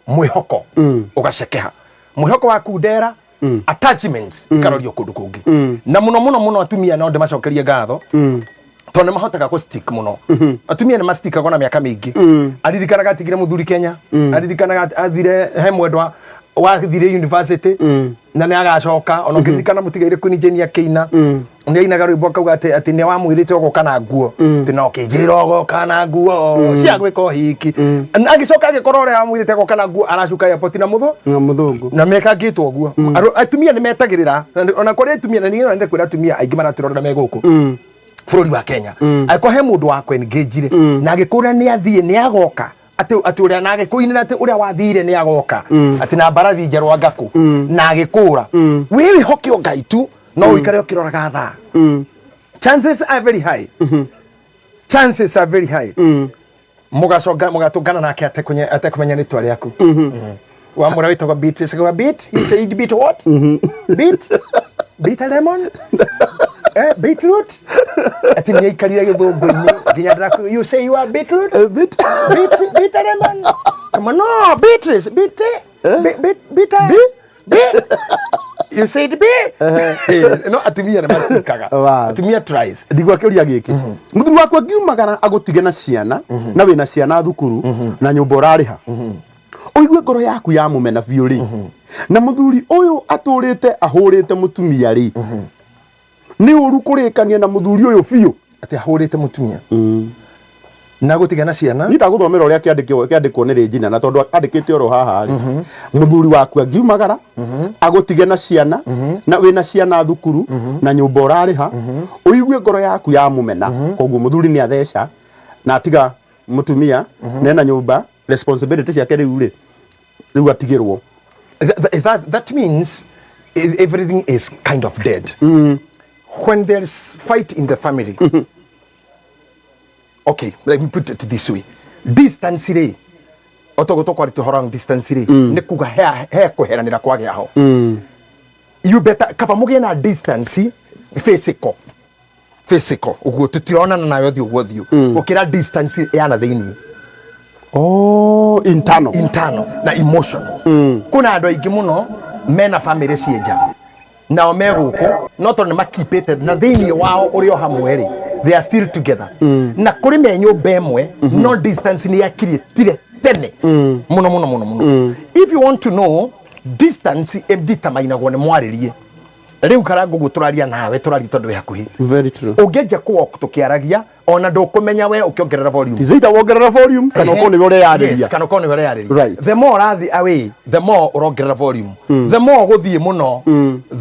mwĩhoko ũgacekeha, mwĩhoko waku ndera, attachments ikarorio kũndũ kũngĩ. Na mũno mũno mũno atumia no ndĩmacokerie ngatho tondũ nĩ mahotaga gũ stick mũno. Atumia nĩ mastikagwo na mĩaka mĩingĩ. Aririkanaga atigire mũthuri Kenya, aririkanaga athire he mwendwa wathire university na nĩ agacoka. Ona ũngĩririkana mũtigaire Queen Jane akĩina, nĩ ainaga rwĩmbo akauga atĩ nĩ wamwĩrĩte ũgoka na nguo, atĩ no kĩnjĩra ũgoka na nguo cia gwĩka ũhiki. Na agĩcoka agĩkorwo ũrĩa wamwĩrĩte agoka na nguo aracuka airport na mũthũ Na mũthũngũ. Na mekangĩtwo ũguo. Atumia nĩ metagĩrĩra. Na ona kũrĩ atumia, na niĩ no kwĩra atumia aingĩ maratũrora me gũkũ bũrũri wa Kenya, angĩkorwo he mũndũ wa kwengeijire na agĩkũra nĩ athiĩ nĩ agoka, atĩ ũrĩa na agĩkũinĩra atĩ ũrĩa wathire nĩ agoka, atĩ na mbarathi njerũ angakũ na agĩkũra, wĩ wĩhoke o Ngai tu, no ũikare ũkĩroraga thaa, chances are very high, chances are very high mugacoka mugatũngana nake atekũmenya rĩtwa rĩaku. Wamwĩra wĩtagwo Beatrice, akauga beat, he said beat what? Beat beat a lemon, beetroot. Ati nĩ aikarire gĩthũngũ-inĩ nginya ndĩrakũ, you say you are beetroot, Beat. Beat beat a lemon. Come on, no, Beatrice, beat beat beat beat a B, you said B. No atumia nĩ macikaga. Atumia tries. Ndigwa kĩũria gĩkĩ, mũthuri waku angiumagara agũtige na ciana, na wĩna ciana thukuru na nyũmba ũrarĩha, ũigue ngoro yaku ya mũmena biũ rĩ, na mũthuri ũyũ atũrĩte ahũrĩte mũtumia rĩ, nĩ ũru kũrĩkania na mũthuri ũyũ biũ? Atĩ ahũrĩte mũtumia na gũtiga na ciana? Niĩ ndagũthomera ũrĩa kĩandĩkwo nĩ Regina, na tondũ andĩkĩte oro haha rĩ, mũthuri waku angiumagara agũtige na ciana, na wĩna ciana thukuru na nyũmba ũrarĩha, ũigue ngoro yaku ya mũmena, koguo mũthuri nĩ atheca na atiga mũtumia nena nyũmba, responsibility ciake rĩu rĩ, rĩu atigĩrwo. That means everything is kind of dead. When there's fight in the family, okay, let me put it this way. Distance rĩ, otogo tũkwarĩtie ũhoro wa distance rĩ, nĩ kuga he kweheranĩra kwagĩa ho. You better kaba mũgĩe na distance physical, physical ũguo tũtironana nawe ũthiũ gwa ũthiũ, gũkĩra distance ya na thĩiniĩ. Oh, internal. Internal na emotional. Kuna andũ aingĩ mũno mena family ciĩ nja, nao me gũkũ, no tondũ nĩ makipĩte na thĩiniĩ wao ũrĩ o hamwe rĩ, they are still together, na kũrĩ me nyũmba ĩmwe, no distance nĩ yakiriĩtire tene mũno mũno mũno mũno. If you want to know, distance ĩnditamainagwo nĩ mwarĩrie. Rĩu Karangũ, ũguo tũraria nawe, tũraria tondũ wĩ hakuhĩ. Very true. Ũngĩanjia kũ walk tũkĩaragia, ona ndũkũmenya we ũkĩongerera volume. Is either wongerera volume kana ũkorwo nĩwe ũreyarĩria. Yes, kana ũkorwo nĩwe ũreyarĩria. The more ũrathiĩ away, the more ũrongerera volume. The more ũgũthiĩ mũno,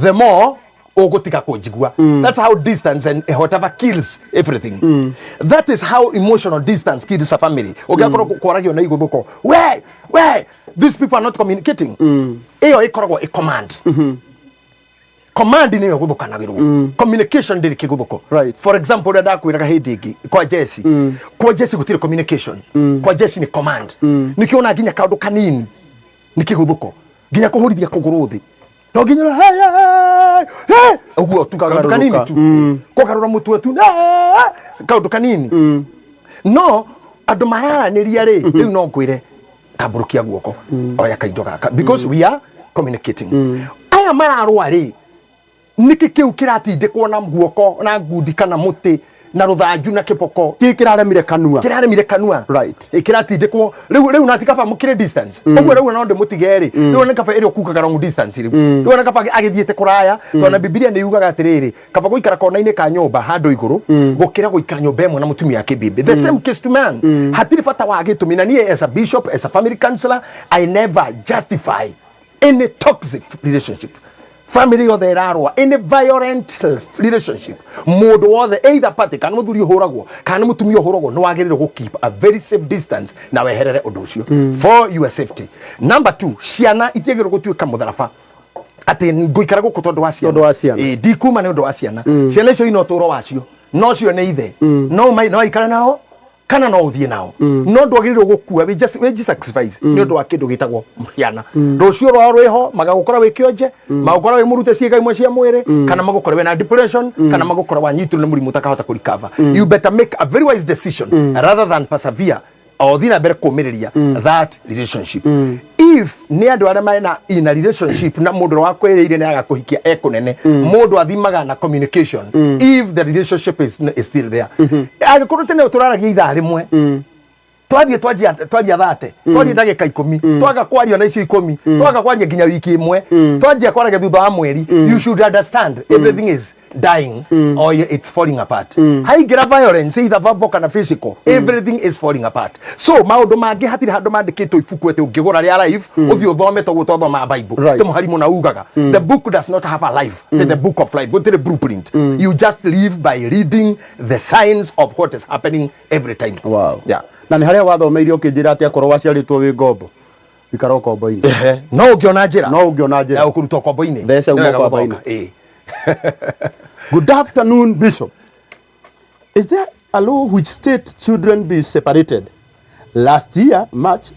the more ũgũtiga kũnjigua. That's how distance and whatever kills everything. That is how emotional distance kills a family. Ũngĩakorwo kwaragio na igũthũko, we these people are not communicating, ĩyo ĩkoragwo ĩ command. Command nĩyo gũthũkanagĩrwo, communication ndĩrĩ kĩgũthũko. For example, ũrĩa ndakwĩraga hĩndĩ ĩngĩ kwa Jesse, kwa Jesse gũtirĩ communication, kwa Jesse nĩ command. Nĩkĩo ona nginya kaũndũ kanini nĩ kĩgũthũko, nginya kũhũrithia kũgũrũ thĩ no nginya ũrĩa, hey, hey, hey, ũguo tu, kaũndũ kanini tu, kũgarũra mũtwe tu, "Ah!" kaũndũ kanini. No andũ mararanĩria rĩ, rĩu no ngwĩre tambũrũkia guoko, oya kaindo gaka, because we are communicating. Aya mararũa rĩ, nĩkĩ kĩu kĩratindĩkwo na guoko na ngundi kana mũtĩ na rũthanju na kĩboko? Kĩ kĩraremire kanua? Kĩraremire kanua. Ĩ, kĩratindĩkwo rĩu na ti kaba mũkĩrĩ distance ũguo rĩu no ndĩmũtige rĩ, rĩu nĩ kaba ĩrĩa ũkukaga long distance, rĩu nĩ kaba agĩthiĩte kũraya, tondũ na Bibilia nĩ yugaga atĩrĩrĩ, kaba gũikara kona-inĩ ka nyũmba handũ igũrũ gũkĩra gũikara nyũmba ĩmwe na mũtumia wa kĩmbĩmbĩ. The same case to man. Hatirĩ bata wa gĩtũmi, na niĩ as a bishop, as a family counselor, I never justify. Any toxic relationship, family yothe ĩrarũa, any violent relationship, mũndũ wothe, either party, kana mũthuri ũhũragwo kana nĩ mũtumia ũhũragwo, nĩ wagĩrĩirwo gũ keep a very safe distance na weherere ũndũ ũcio for your safety. Number two, ciana itiagĩrĩirwo gũtuĩka mũtharaba atĩ ngũikara gũkũ tondũ wa ciana. Tondũ wa ciana. Ĩ, ndikuma nĩ ũndũ wa ciana. Ciana icio ina ũtũũro wacio, no cio nĩ ithe, no aikare nao kana no ũthiĩ nao, no ndwagĩrĩirwo gũkua wĩji sacrifice nĩ ũndũ wa kĩndũ gĩtagwo ciana. Rũciũ rwao rwĩho, magagũkora wĩ kĩonje, magũkora wĩ mũrute ciĩga imwe cia mwĩrĩ, kana magũkora wĩna depression, kana magũkora wanyitwo nĩ mũrimũ ũtakahota kũ recover. You better make a very wise decision rather than persevere o thiĩ na mbere kũmĩrĩria that relationship. If nĩ andũ arĩa mena in a relationship na mũndũ ũrĩa wakwĩrĩire nĩ agakũhikia e kũnene, mũndũ athimaga na communication if the relationship is still there. Angĩkorwo tene tũraragia ithaa rĩmwe, twathiĩ twanjia twaria thate, twaria ndagĩka 10, twaga kwaria na icio 10, twaga kwaria nginya wiki ĩmwe, twanjia kwaragia thutha wa mweri, you should understand everything is dying or it's falling apart. Haingĩra violence, either verbal kana physical, everything is falling apart. So maũndũ mangĩ hatirĩ handũ mandĩkĩtwo ibuku atĩ ũngĩgũra rĩa life ũthiĩ ũthome toguo twathomaga Bible. Te mũhari mũna ugaga the book does not have a life. The book of life gũtirĩ blueprint. You just live by reading the signs of what is happening every time. Na nĩ harĩa wathomeire ũkĩnjĩra atĩ akorwo waciarĩtwo wĩ ngombo, ikara ũkombo-inĩ. Ehe, no ũngĩona njĩra. No ũngĩona njĩra. Ya gũkũruta ũkombo-inĩ. Theca uma Nĩ wega ũkombo-inĩ. gũthoka. Ĩĩ. Good afternoon, Bishop. Is there a law which state children be separated? Last year, March,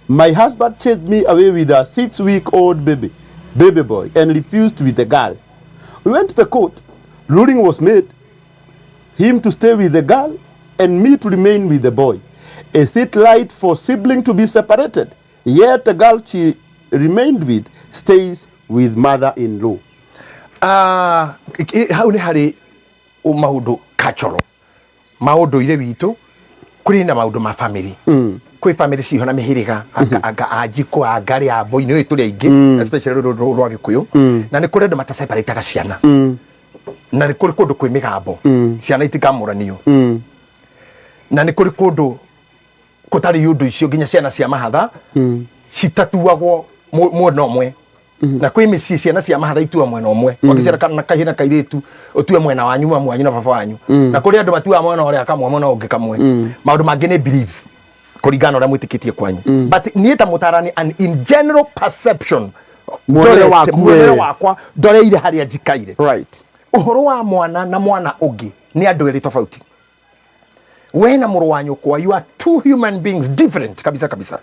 my husband chased me away with a 6-week-old baby boy, and refused with the girl. We went to the court. Ruling was made him to stay with the girl and me to remain with the boy. Is it right for sibling to be separated? Yet the girl she remained with stays with mother-in-law. Ah, hau nĩ harĩ maũndũ cultural, maũndũire witũ, kũrĩ na maũndũ ma family. Kwĩ family ciho na mĩhĩrĩga, anga anjikũ, angarĩ, amboi, nĩ tũrĩ aingĩ, especially rũrũ rwa Gĩkũyũ, na nĩ kũrĩ andũ mataseparataga ciana, na nĩ kũrĩ kũndũ kwĩ mĩgambo, ciana itikamũranio, na nĩ kũrĩ kũndũ kũtarĩ ũndũ icio, nginya ciana cia mahatha citatuagwo mwena ũmwe, na kwĩ mĩciĩ ciana cia mahatha itua mwena ũmwe. Wakĩciara kana kahĩ na kairĩtu, ũtue mwena wanyu, mamu wanyu na baba wanyu, na kũrĩ andũ matuaga mwena ũrĩa kamwe, mwena ũngĩ kamwe. Maũndũ mangĩ nĩ beliefs kũringana na ũrĩa mwĩtĩkĩtie kwanyu, but niĩ ta mũtarani and in general perception, Muonere waku muonere we. wakwa ndoreire harĩa njikaire. Ũhoro wa mwana na mwana ũngĩ nĩ andũ erĩ tofauti. We na mũrũ wa nyũkwa, you are two human beings different kabisa kabisa.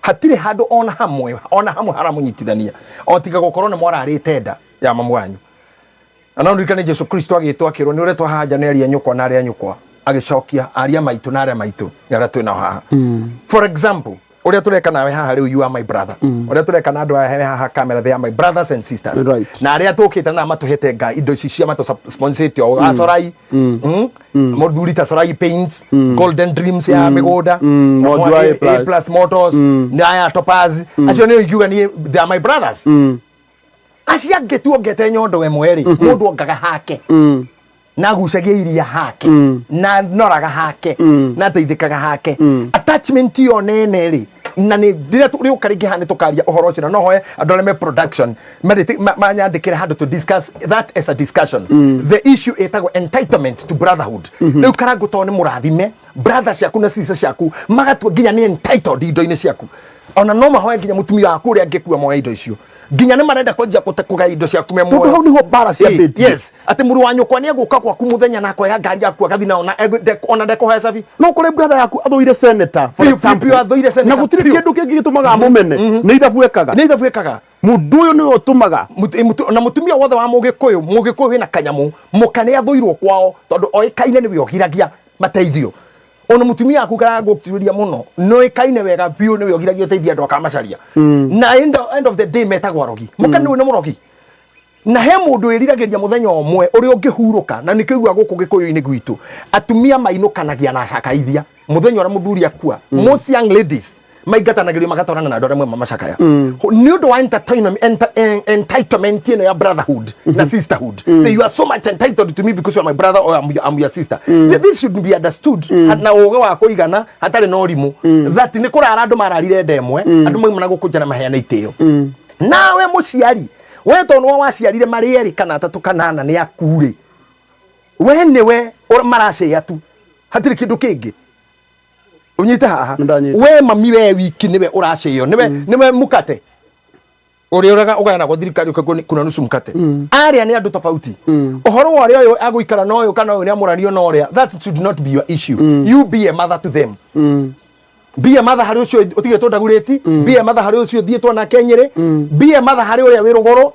Hatirĩ handũ ona hamwe, ona hamwe haramũnyitithania, o tiga gũkorwo nĩ mwararĩte nda ya mamu wanyu. Na no ndirikane Jesu Kristo agĩtwo akĩrwo nĩ ũretwo haha nja nĩ aria nyũkwa na arĩa nyũkwa, agĩcokia aria maitũ na arĩa maitũ nĩ arĩa twĩ nao haha. For example, ũrĩa tũreka nawe haha rĩu, you are my brother. Ũrĩa tũreka na andũ aya he haha camera, they are my brothers and sisters. Na arĩa tũkĩte na matũhete nga indo ici cia matũ sponsorĩte o acorai, mũthuri ta Sorai Paints, Golden Dreams ya mĩgũnda, Mwangi wa A plus. A Plus Motors, na aya Topaz, acio nĩo ingiuga niĩ they are my brothers. Acio angĩ tuongete nyondo ĩmwe rĩ, mũndũ ongaga hake, na agucagia iria hake, na noraga hake, na ateithĩkaga hake. Attachment ĩyo nene rĩ, na nĩ rĩrĩa rĩũka rĩngĩ haha nĩ tũkaria ũhoro ũcio, na no hoe andũ arĩa me production manyandĩkĩre handũ to discuss that as a discussion. The issue ĩtagwo entitlement to brotherhood. Rĩu Karangũ, tondũ nĩ mũrathime, brother ciaku na sister ciaku magatua nginya nĩ entitled indo-inĩ ciaku, ona no mahoe nginya mũtumia waku ũrĩa angĩkua moe indo icio, nginya nĩ marenda kwanjia kũte kũgaya indo ciaku me Tondũ muoyo. hau nĩho mbara ciambĩtie. Yes, atĩ mũrũ wa nyũkwa nĩ egũka gwaku mũthenya na akoya ngari yaku agathi nayo na ona ndekũhoya cabi. No kũrĩ brother yaku athũire senator, for Piũ, example. piũ, athũire senator, Na gũtirĩ piũ. kĩndũ kĩngĩ gĩtũmaga amũmene, nĩ ithabu ekaga. Nĩ ithabu ekaga. Mũndũ ũyũ nĩwe ũtũmaga. Na mũtumia wothe wa mũgĩkũyũ, mũgĩkũyũ wĩna kanyamũ, mũka nĩ athũirwo kwao tondũ oĩkaine nĩwe ũgiragia mateithio. Ona mũtumia waku karagũtuĩria mũno, nĩoĩkaine wega biũ nĩwe ũgiragia ũteithia andũ akamacaria, na end of the day metagwo arogi. Mũka nĩwe nĩ mũrogi, na he mũndũ wĩriragĩria mũthenya ũmwe ũrĩa ũngĩhurũka, na nĩkĩo igua gũkũ gĩkũyũ-inĩ gwitũ atumia mainũkanagia na acakaithia mũthenya ũrĩa mũthuri akua. Most young ladies maingatanagĩrio magatwarana na andũ arĩa mwema macakaya nĩ ũndũ wa entitlement ĩno ya brotherhood na sisterhood, that you are so much entitled to me because you are my brother or I'm your sister. This should be understood na ũgĩ wa kũigana hatarĩ na ũrimũ, that nĩ kũrara andũ mararire nda ĩmwe, andũ mauma na gũkũ nja na maheana itĩo. Nawe mũciari, we tondũ nĩwe waciarire marĩ erĩ kana atatũ kana ana nĩ aku rĩ, we nĩwe maracĩa tu, hatirĩ kĩndũ kĩngĩ. Ũnyite haha. Nĩndanyita. We mami we wiki nĩwe ũracĩo, nĩwe nĩwe mukate ũrĩa ũraga ũgayanagwo thirikari ũkaigua kuna nusu mkate. Arĩa nĩ andũ tofauti. Ũhoro wa ũrĩa ũyũ agũikara na ũyũ kana ũyũ nĩ amũranio na ũrĩa, that should not be your issue. You be a mother to them. Be a mother harĩ ũcio ũtigĩtwo ndagurĩti, be a mother harĩ ũcio ũthiĩtwo nake Nyĩrĩ, be a mother harĩ ũrĩa wĩ rũgũrũ.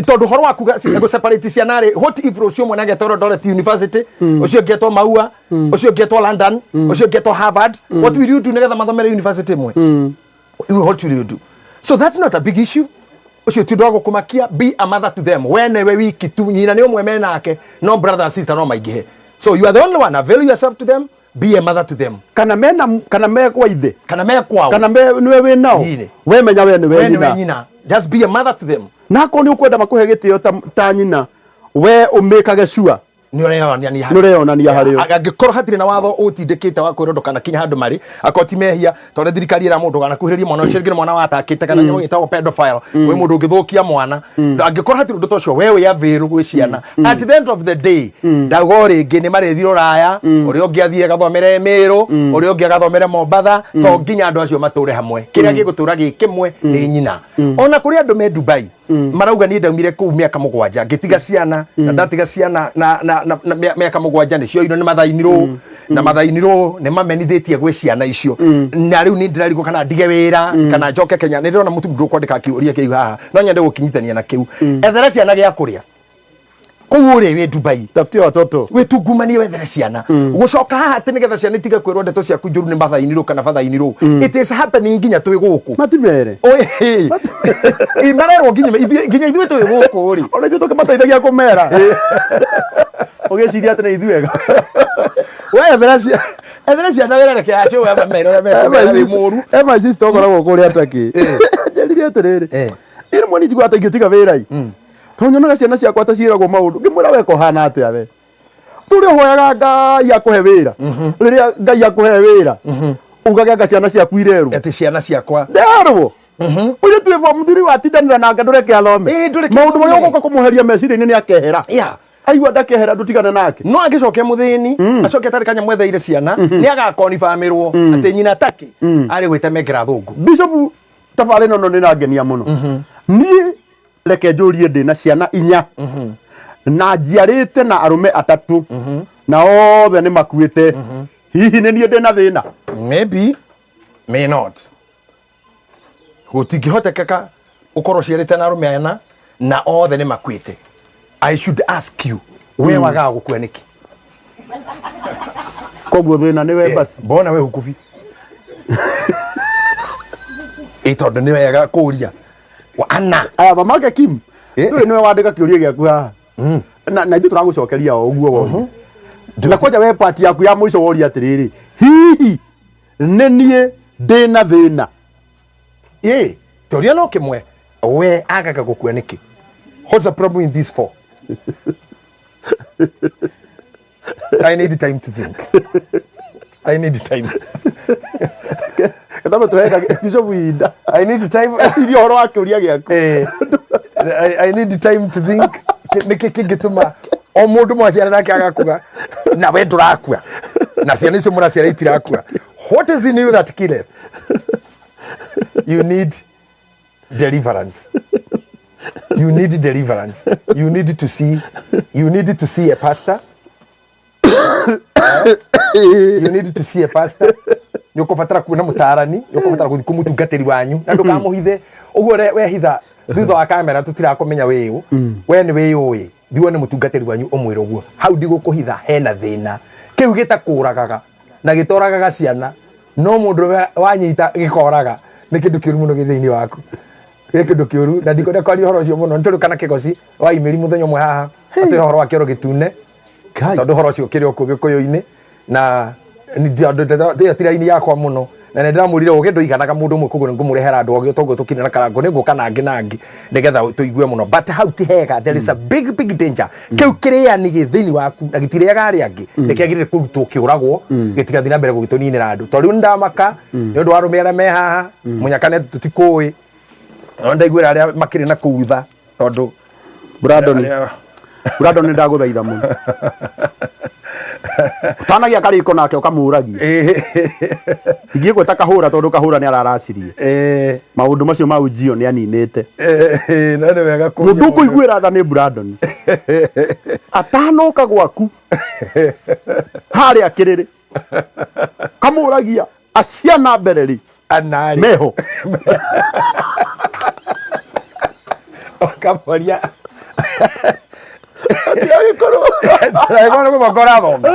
Tondũ ũhoro wa kuga gũ separate ciana rĩ, what if rũciũ mwana agetwo Eldoret University, ũcio ũngĩ etwo Maua, ũcio ũngĩ etwo London, ũcio ũngĩ etwo Harvard, what will you do nĩgetha mathomere university ĩmwe? What will you do? So that's not a big issue. Ũcio ti ũndũ wa gũkũmakia. Be a mother to them. We nĩwe wiki tu, nyina nĩ ũmwe menake, no brother and sister no maingĩhe. So you are the only one. Avail yourself to them. Be a mother to them. Kana mena kana me kwa ithe. Kana me kwao. Kana me niwe wĩ nao. Ĩĩ. We menya we nĩwe We nĩwe nyina. nyina. Just be a mother to them. Na akorwo nĩ ũkwenda makũhe gĩtĩo ta nyina, we ũmĩkage sure. Nĩ ũreyonania Nĩ ũreyonania harĩ o. Angĩkorwo hatirĩ na watho ũtindĩkĩte wa kwĩrwo ndũkanakinye handũ marĩ, akorwo ti mehia, tondũ thirikari ĩra mũndũ ndũganakuhĩrĩrie mwana ũcio, rĩngĩ nĩ mwana watakĩte kana nyamũ ĩtagwo pedophile, kwĩ mũndũ ũngĩthũkia mwana. Angĩkorwo hatirĩ ũndũ ta ũcio, we wĩ avail gwĩ ciana. At the end of the day, ndauga o rĩngĩ nĩ marĩthiĩ rũraya, ũrĩa ũngĩ athiĩ agathomere Mĩrũ, ũrĩa ũngĩ agathomere Mombatha, to nginya andũ acio matũre hamwe. Kĩrĩa gĩgũtũra gĩ kĩmwe nĩ nyina. Ona kũrĩ andũ me Dubai, Marauga niĩ ndaumire kũu mĩaka 7 ngĩtiga ciana, na ndatiga ciana na mĩaka 7 nĩ cioirwo nĩ mathainirwo, na mathainirwo nĩ mamenithĩtie gwĩ ciana icio, na rĩu nĩ ndĩrarigwo kana ndige wĩra kana njoke Kenya. Nĩ ndĩrona mũtu ndũkwandĩka kĩũria kĩu haha, no nyende gũkinyithania na kĩu. Ethera ciana gĩa kũrĩa kũu ũrĩ wĩ Dubai. Tafutia watoto. Wĩtungumanie wethere ciana. Gũcoka haha atĩ nĩgetha ciana itige kwĩrwo ndeto ciaku njũru nĩ mathainirwo kana bathainirwo, it is happening nginya twĩ gũkũ. Matimere. Oi, ĩ, marerwo nginya ithuĩ twĩ gũkũ rĩ. Ona ithuĩ tũkĩmateithagia kũmera. Ũgĩciria atĩ nĩ ithuĩ ega. We ethera ciana wĩra, reke acio we mamere ũrĩa mekũmera wĩ mũru. E my sister ũkoragwo kũrĩa Turkey. Njĩrire atĩrĩrĩ. Niĩ rĩmwe nĩ njiguaga ta ingĩtiga wĩra i. Tondũ nyonaga ciana ciakwa ta ciĩragwo maũndũ. Ngĩmwĩra we kũhana atĩa we. Tũrĩ ũhoyaga Ngai akũhe wĩra. Rĩrĩa Ngai akũhe wĩra. Ugage anga ciana ciaku irerwo. Atĩ ciana ciakwa. Nderwo. Ũyũ twĩ form 3 watindanĩra nake ndũreke athome. Ĩĩ, ndũreke Maũndũ marĩa athome. ũgũka kũmũheria meciria-inĩ nĩ akehera. Aigua ndakehera ndũtigane nake. No angĩcokia mũthĩni, acoke atarĩ kanyamũ etheire ciana, nĩ agakonibamĩrwo atĩ nyina taki arĩ gwĩtemengera thũngũ. Bishop, tabarĩ ĩno nĩ ĩrangenia mũno. Niĩ reke njũrie, ndĩ na ciana 4 na njiarĩte na arũme atatũ na othe nĩ makuĩte, hihi nĩ niĩ ndĩ na thĩna? Maybe, may not. Gũtingĩhotekeka ũkorwo ũciarĩte na arũme ana na othe nĩ makuĩte. I should ask you, we wagaga gũkua nĩkĩ? Koguo thĩna nĩ we basi. Mbona we hukubi? Ĩ tondũ nĩ wega kũũria. Ana. Aya, mamake Kim, ndũĩ nĩwe wandĩka kĩũria gĩaku haha, na ithuĩ tũragũcokeria o ũguo woria. Na kwanja we part yaku ya mũico woria atĩrĩrĩ, hihi nĩ niĩ ndĩ na thĩna? Ĩ kĩũria no kĩmwe, we agaga gũkua nĩkĩ? What's the problem in these four? I need time to think. I need time. Gatambe tũhe Bishop ihinda. I need time. Ecirie ũhoro wa kĩũria gĩaku. I need time to think. Nĩkĩ kĩngĩtũma o mũndũ mwaciara nake agakua na we ndũrakua na ciana icio mũraciara itirakua? What is in you that killeth? You need deliverance. You need deliverance. You need to see a pastor. You need to see a pastor. Nĩ ũkũbatara kuona mũtaarani, nĩ ũkũbatara gũthiĩ kwĩ mũtungatĩri wanyu na ndũkamũhithe ũguo wehitha thutha wa kamera tũtirakũmenya wĩ ũ. We nĩ wĩyũĩ, thiĩ wone mũtungatĩri wanyu ũmwĩre ũguo, hau ndigũkũhitha, hena thĩna. Kĩu gĩtakũragaga na gĩtoragaga ciana, no mũndũ wanyita gĩkoraga, nĩ kĩndũ kĩũru mũno gĩ thĩinĩ waku, gĩ kĩndũ kĩũru, na ndikwenda kwaria ũhoro ũcio mũno. Nĩ tũrĩ kana kĩgoci wa imĩri mũthenya ũmwe haha atwĩre ũhoro wa kĩoro gĩtune, tondũ ũhoro ũcio ũkĩrĩ o kũu gĩkũyũ-inĩ, na ĩyo ti raini yakwa mũno, na nĩ ndĩramwĩrire ũgĩ ndũiganaga mũndũ ũmwe, koguo nĩ ngũmũrehera andũ ogĩ toguo tũkire na Karangũ, nĩ ngũka na angĩ na angĩ nĩgetha tũigue mũno, but hau ti hega. There is a big big danger. Kĩu kĩrĩani gĩ thĩinĩ waku na gĩtirĩaga arĩa angĩ, nĩ kĩagĩrĩire kũrutwo kĩũragwo, gĩtigathiĩ na mbere gũgĩtũninĩra andũ, tondũ rĩu nĩ ndamaka nĩ ũndũ wa arũme arĩa me haha. Mũnyakane, tũtikũĩ. No ndaiguĩra arĩa makĩrĩ na kũu tha tondũ Brandon Brandon nĩ ndagũthaitha mũno ũtanagia karĩko nake ũkamũragia ingĩgwĩta kahũra tondũ kahũra nĩ araracirie maũndũ macio ma ujio nĩ aninĩte no nĩ wega kũria mũndũ ũkũiguĩra tha nĩ Brandon atanoka gwaku harĩa kĩrĩrĩ kamũragia aciana mbere rĩ anarĩ meho ũkamoria agĩkorwo agĩkorwo nĩ gũthonga ũrathonga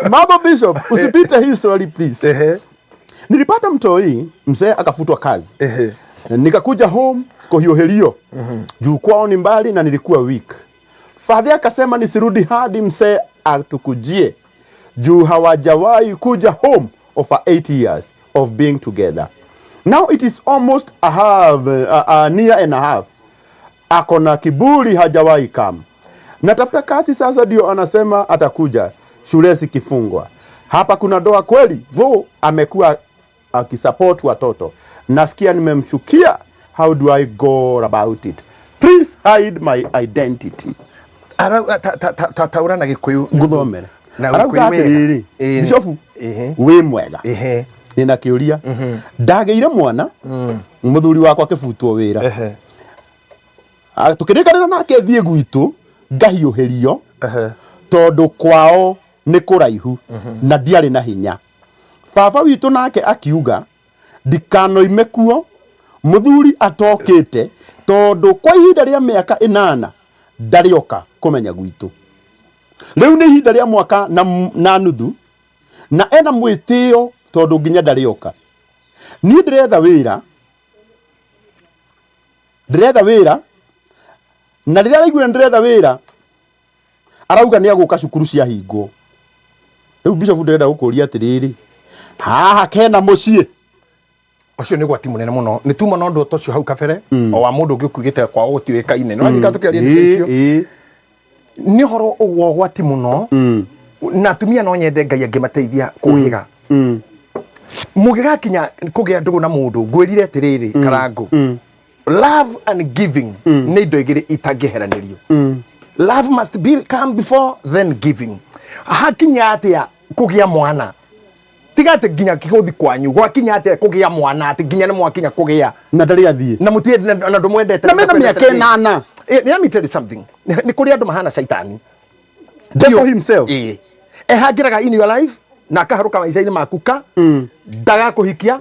Mambo Bishop, usipite hii story please. Ehe, Nilipata mtoi, mzee akafutwa kazi. ehe. Nikakuja home kuhiũhĩrio juu kwao ni mbali na nilikuwa weak. Fadhi akasema nisirudi hadi mzee atukujie juu hawajawahi kuja home over 8 years of being together. Now it is almost a half, a year and a half. Ako na kiburi hajawahi kam. Natafuta kazi sasa, ndio anasema atakuja shule zikifungwa. Hapa kuna doa kweli, though amekuwa akisupport watoto. Nasikia nimemshukia, how do I go about it? Please hide my identity. Arauga taura na gĩkũyũ Nguthomere. Na Arauga Gĩkũyũ wega. atiriri, Ĩĩ. Bishop Ĩhĩ. wĩ mwega. Ehe. Nina kĩũria. Ndagĩire mwana, mũthuri wakwa akĩbutwo wĩra. Ehe. Ah, Tũkĩrĩkanĩra nake thiĩ gwitũ ngahiũhĩrio Ehe. tondũ kwao nĩ kũraihu na ndiarĩ na hinya baba witũ nake akiuga ndikanoime kuo mũthuri atokĩte tondũ kwa ihinda rĩa mĩaka 8 ndarĩoka kũmenya gwitũ rĩu nĩ ihinda rĩa mwaka na, na nuthu na ena mwĩtĩo tondũ nginya ndarĩoka niĩ ndĩretha wĩra ndĩretha wĩra na rĩrĩa araiguire ndĩretha wĩra arauga nĩ agũka cukuru ciahingwo rĩu bishop ndĩrenda gũkũria atĩrĩrĩ haha kena mũciĩ Ũcio nĩ ũgwati mũnene mũno nĩ tuma na ũndũ ta ũcio hau kabere o wa mũndũ ũngĩ ũkuigĩte kwao gũtiũĩkaine nĩ waririkana tũkĩaria ndeto Ĩĩ, icio ĩĩ. nĩ ũhoro wa ũgwati mũno na atumia no nyende Ngai angĩmateithia kũhĩga mũngĩgakinya kũgĩa ndũgũ na mũndũ ngwĩrire atĩrĩrĩ karangũ love and giving nĩ indo igĩrĩ itangĩheranĩrio love must be come before then giving hakinya atĩa kũgĩa mwana tiga atĩ nginya kĩgũthi kwanyu gwakinya atĩa kũgĩa mwana atĩ nginya nĩ mwakinya kũgĩa na ndarĩ athiĩ na mũtirĩ na ndũmwendete Na mena mĩaka 8. Eh, let me tell you something nĩ nĩ kũrĩ andũ mahana caitani Devil himself Ĩĩ. ehangĩraga in your life na akaharũka maica-inĩ maku ka ndagakũhikia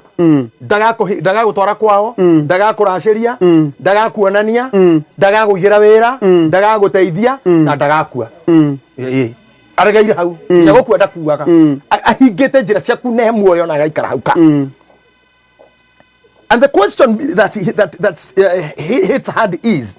ndagagũtwara kwao ndagakũracĩria ndagakuonania ndagagũigĩra wĩra ndagagũteithia na ndagakua Ĩĩ. aregeire hau nginya gũkua ndakuaga ahingĩte njĩra ciaku ne muoyo na agaikara hau ka And the question that that that's hits hard is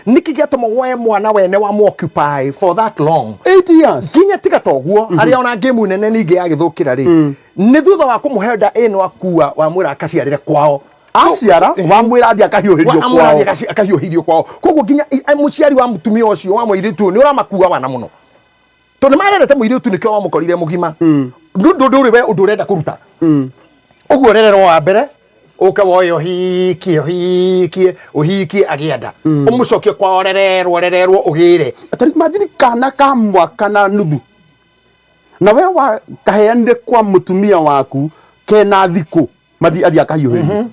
niki gĩatũma woe mwana wene wa occupy for that long 8 years nginya tiga toguo arĩa ona ngĩmu nene ningĩ yagĩthũkĩra rĩ nĩ thutha wa kũmũhe nda ĩno akua wamwĩra akaciarĩre kwao aciara wamwĩra athiĩ akahiũhĩrio kwao akahiũhĩrio kwao koguo nginya mũciari wa mũtumia ũcio wa mũirĩtu ũyũ nĩ ũramakua wana mũno tondũ nĩ marerete mũirĩtu nĩkĩo wamũkorire mũgima ndũ ndũrĩ we ũndũ ũrenda kũruta ũguo rererwo wa mbere ũke woe ũhikie ũhikie ũhikie agĩe nda ũmũcokie kwao rererwo rererwo ũgĩre Atari imagine kana ka mwaka na nuthu na we wa kaheanire kwa mutumia waku kena thikũ mathi athi akahiũhĩrio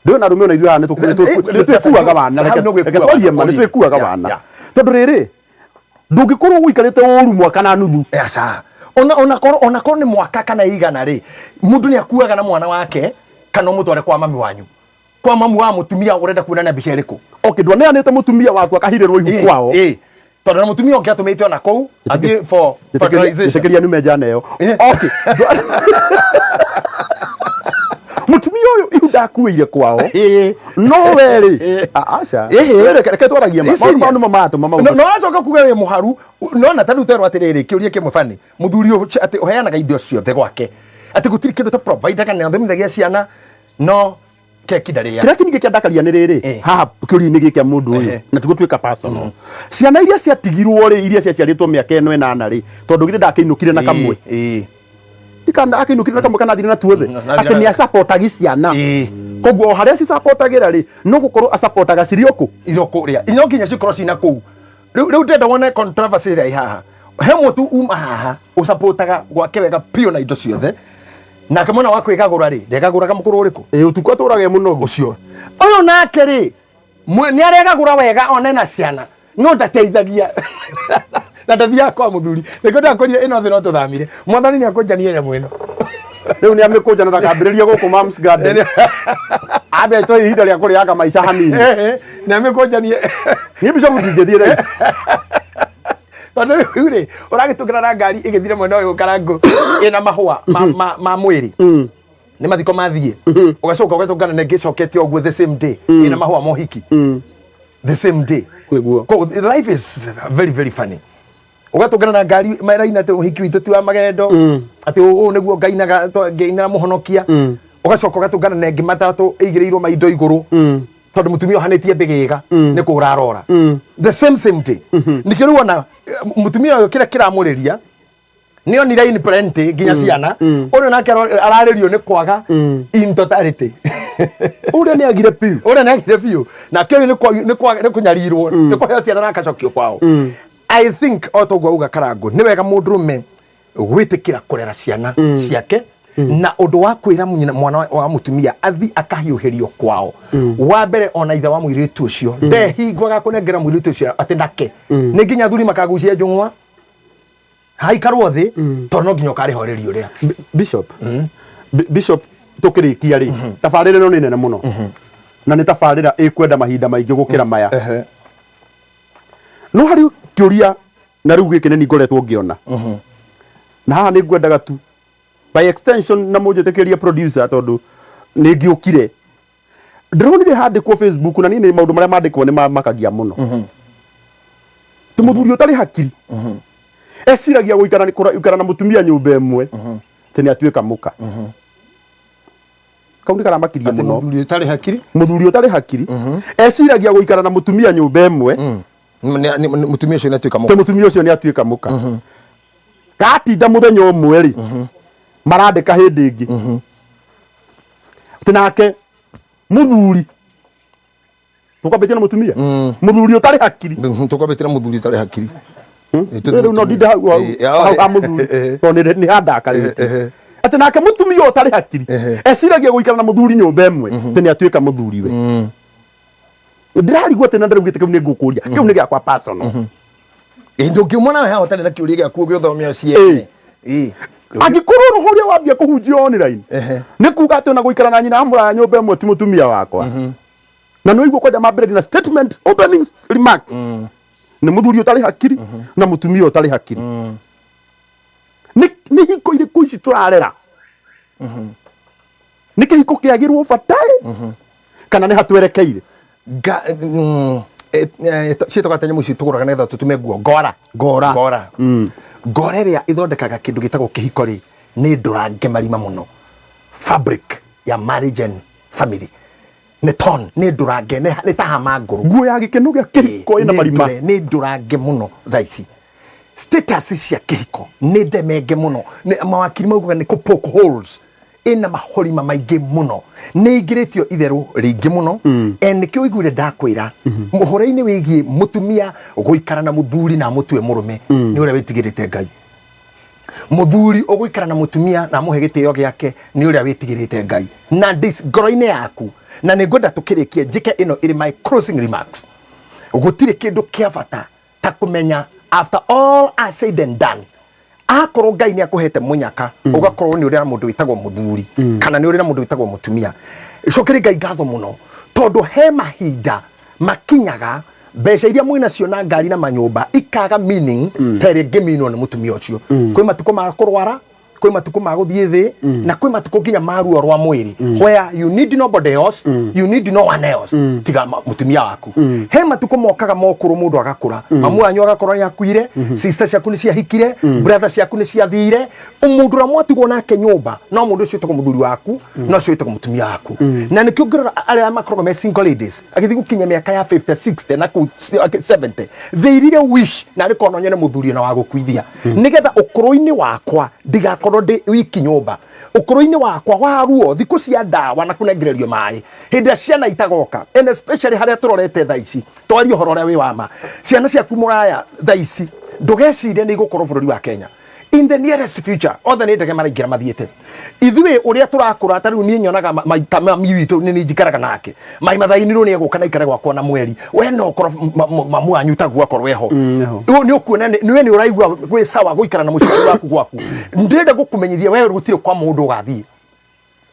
ndĩona na arũme ona ithuĩ haha nĩ twĩkuaga wana Hau nĩ gwĩkua reke twarie ma wana, nĩ twĩkuaga yeah, wana yeah. tondũ rĩrĩ ndũngĩkorwo ũikarĩte ũru mwaka na nuthu aca ona ona korwo ona korwo nĩ mwaka kana igana rĩ mũndũ nĩ akuaga na mwana wake kana ũmũtware kwa mami wanyu kwa mamu wa mũtumia ũrenda kuonania mbica ĩrĩkũ okay ndwaneanĩte mũtumia waku akahirĩrwo ihu kwao Ĩ, tondũ na mũtumia ũngĩ atũmĩte ona kũu athiĩ for fertilization ĩtĩkĩria nume njana ĩyo Eh. okay mũtumia ũyũ ihu ndakuĩire kwao Ĩ. no we rĩ Eh. aca Ĩhĩ. reke twaragie ma Ĩ, serious. maũndũ maratũma No- maũndũ no aracoka kuga wĩ mũharu nona ta rĩu terwo atĩrĩrĩ kĩũria kĩmwe bani mũthuri ũyũ atĩ ũheanaga indo ciothe gwake atĩ gũtirĩ kĩndũ ta provider kana athomithagia ciana no keki ndarĩa kĩrĩa kĩningĩ kĩandakaria nĩ rĩrĩ Eh. haha kĩũria-inĩ gĩkĩ kĩa mũndũ ũyũ Ehe. na tigũtuĩka personal ciana iria ciatigirwo rĩ iria ciaciarĩtwo mĩaka ĩno 8 rĩ tondũ githĩ ndakĩinũkire na kamwe Ĩ, ndikana akĩinũkire na kamwe kana athire na tuothe Mm, na- atĩ nĩ acapotagi ciana ĩ. Koguo o harĩa cicapotagĩra rĩ, no gũkorwo acapotaga cirĩ o kũ. Iro kũrĩa no nginya cikorwo cina kũu. Rĩu ndĩrenda wone controversy ĩrĩa ĩ haha. He mũtu uma haha ũcapotaga gwake wega biũ na indo ciothe, nake mwena wa kwĩgagũra rĩ, ndegagũraga mũkũrũ ũrĩkũ? Ĩ, ũtukũ atũraga e mũnogu. Ũcio ũyũ nake rĩ, nĩ aregagũra wega one na ciana, no ndateithagia na ndathiaga kwa mũthuri. Nĩkĩo ndakwĩrire ĩno thĩ no tũthamire. Mwathani nĩ akũnjania nyamũ ĩno. Rĩu nĩ amĩkũnja na ndakambĩrĩria gũkũ Mom's Garden, ambe atoe ihinda rĩa kũrĩanga maica hanini. Nĩ amĩkũnjanie. Niĩ Bishop ndingĩthiĩ thaa ici. Tondũ rĩu rĩ, ũragĩtũngana na ngari ĩgĩthire mwena ũyũ Karangũ ĩna mahũa ma mwĩrĩ, nĩ mathiko mathiĩ, ũgacoka ũgatũngana na ĩngĩ ĩcokete ũguo the same day, ĩna mahũa ma ũhiki the same day. Nĩguo. Koguo life is very very funny. Ũgatũngana na ngari maraina atĩ ũhiki witũ ti wa magendo, atĩ ũũ nĩguo ngainaga ngainĩra mũhonokia. Ũgacoka ũgatũngana na ĩngĩ matatũ ĩigĩrĩirwo maindo igũrũ, tondũ mũtumia ohanĩtie mbĩgĩga nĩ kũra arora, the same same day. Nĩkĩo rĩu ona mũtumia ũyũ kĩrĩa kĩramũrĩria nĩ onire in plenty nginya ciana, ũrĩa nake ararĩrio nĩ kwaga in totality. Ũrĩa nĩ agire biũ. Ũrĩa nĩ agire biũ, nake ũyũ nĩ kũnyarirwo, nĩ kũheo ciana na akacokio kwao. I think o toguo auga Karangũ, nĩ wega mũndũrũme gwĩtĩkĩra kũrera ciana ciake, na ũndũ wa kwĩra mwana wa mũtumia athi akahiũhĩrio kwao wa mbere, ona ithe wa mũirĩtu ũcio ndehingwaga kũnengera mũirĩtu ũcio atĩ nake nĩ nginya athuri makagucia njũng'wa haikarwo thĩ, tondũ no nginya ũkarĩhoreria ũrĩa. Bishop, Bishop, tukĩrĩkia rĩ, tabarĩra ĩno nĩ nene mũno na nĩ tabarĩra ĩkwenda mahinda maingĩ gũkĩra maya. No harĩ kĩũria na rĩu gĩkĩ nĩ niĩ ngoretwo ngĩona, na haha nĩ ngwendaga tu by extension na mũnjĩtĩkĩrie producer, tondũ nĩ ngĩũkire ndĩronire handĩkwo Facebook, na niĩ nĩ maũndũ marĩa mandĩkwo nĩ mamakagia mũno, ti mũthuri ũtarĩ hakiri eciragia gũikara na mũtumia nyũmba ĩmwe atĩ nĩ atuĩka mũka. Kau nĩ karamakirie atĩ mũno. Mũthuri ũtarĩ hakiri. Mũthuri ũtarĩ hakiri eciragia gũikara na mũtumia nyũmba ĩmwe Mũtumia ũcio nĩ atuĩka te mũka. Mũtumia ũcio nĩ atuĩka mũka. Gatinda mũthenya ũmwe rĩ, marandĩka hĩndĩ ĩngĩ atĩ nake mũthuri, tũkwambĩtie na mũtumia, mũthuri ũtarĩ hakiri. Tũkwambĩtĩra mũthuri ũtarĩ hakiri. Rĩu no ndinde hau hau hau ha mũthuri, tondũ nĩ handakarĩtie, atĩ nake mũtumia ũtarĩ hakiri eciragia gũikara na mũthuri nyũmba ĩmwe atĩ nĩ atuĩka mũthuri we. Ndĩrarigwo atĩ na ndĩraugĩte kĩu nĩ ngũkũria, kĩu nĩ gĩakwa personal. Ĩ, ndũngiuma nawe haha ũtarĩ na kĩũria gĩaku ũgĩũthomia ciene. Ĩ. Angĩkorwo roho ũrĩa wambia kũhunjia online nĩ kuga atĩ ona gũikara na nyina wa mũraya nyũmba ĩmwe ti mũtumia wakwa, na nĩ waigua kwanja mambĩrĩria na statement, opening remarks, nĩ mũthuri ũtarĩ hakiri na mũtumia ũtarĩ hakiri. Nĩ hiko irĩkũ ici tũrarera? Nĩ kĩhiko kĩagĩrwo bataĩ kana nĩ hatwerekeire? Ciĩtagwo atĩa nyamũ ici tũgũraga nĩgetha tũtume nguo? Ngora. Ngora. Ngora. Ngora ĩrĩa ĩthondekaga kĩndũ gĩtagwo kĩhiko rĩ, nĩ ndũrange marima mũno. Fabric ya marriage and family nĩ ton, nĩ ndũrange, nĩ ta hama ngũrũ. Nguo ya gĩkeno gĩa kĩhiko ĩna Nĩ marima. Nĩ ndũrange mũno. Thaa ici status cia kĩhiko nĩ ndemenge mũno. Mawakiri maugaga nĩ kũ poke holes, ĩna mahorima maingĩ mũno, nĩ ingĩrĩtio itherũ rĩingĩ mũno. And nĩkĩo ũiguire ndakwĩra ũhoro-inĩ wĩgiĩ mũtumia gũikara na mũthuri na amũtue mũrũme, nĩ ũrĩa wĩtigĩrĩte Ngai. Mũthuri ũgũikara na mũtumia na amũhe gĩtĩo gĩake nĩ ũrĩa wĩtigĩrĩte Ngai na ngoro-inĩ yaku. Na nĩ ngwenda tũkĩrĩkie njĩke ĩno ĩrĩ my closing remarks. Gũtirĩ kĩndũ kĩa bata ta kũmenya, after all are said and done, akorwo Ngai nĩ akũhete mũnyaka, ũgakorwo nĩ ũrĩ na mũndũ wĩtagwo mũthuri kana nĩ ũrĩ na mũndũ wĩtagwo mũtumia, cokeria Ngai ngatho mũno, tondũ he mahinda makinyaga mbeca iria mwĩ nacio na ngari na manyũmba ikaga meaning ta ĩrĩa ĩngĩminwo nĩ mũtumia ũcio. Kwĩ matukũ ma kũrwara, kwĩ matukũ ma gũthiĩ thĩ, na kwĩ matukũ nginya ma ruo rwa mwĩrĩ where you need nobody else, you need no one else tiga mũtumia waku. He matukũ mokaga mokũrũ, mũndũ agakũra, mamu wanyu agakorwo nĩ akuire, sister ciaku nĩ ciahikire, brother ciaku nĩ ciathire. Mũndũ ũrĩa mwatigwo nake nyũmba no mũndũ ũcio wĩtagwo mũthuri waku, no ũcio wĩtagwo mũtumia waku. Na nĩkĩo ngĩrora arĩa makoragwo me single ladies, agĩthiĩ gũkinya mĩaka ya 50, 60 na kũu 70, they really wish na arĩ korwo no nyone mũthuri ona wa gũkuithia, nĩgetha ũkũrũ-inĩ wakwa ndigakorwo. Ndakorwo ndĩ wiki nyũmba ũkũrũ-inĩ wakwa wa ruo, thikũ cia ndawa na kũnengererio maĩ, hĩndĩ ĩrĩa ciana itagoka, and especially harĩa tũrorete thaa ici, twarie ũhoro ũrĩa wĩ wa ma, ciana ciaku mũraya thaa ici ndũgecirie nĩ igũkorwo bũrũri wa Kenya in the nearest future. Othe nĩ ndege maraingĩra mathiĩte. Ithuĩ ũrĩa tũrakũra, ta rĩu niĩ nyonaga maita mami witũ nĩ niĩ njikaraga nake, mai mathainirwo nĩ egũka na ikare gwakwa na mweri we no ũkorwo mamu wanyu taguo akorwo eho. Nĩho. Ũyũ nĩ ũkuona nĩ we nĩ ũraigua gwĩ sawa gũikara na mũciari waku gwaku. Ndĩrenda gũkũmenyithia we gũtirĩ kwa mũndũ ũgathiĩ,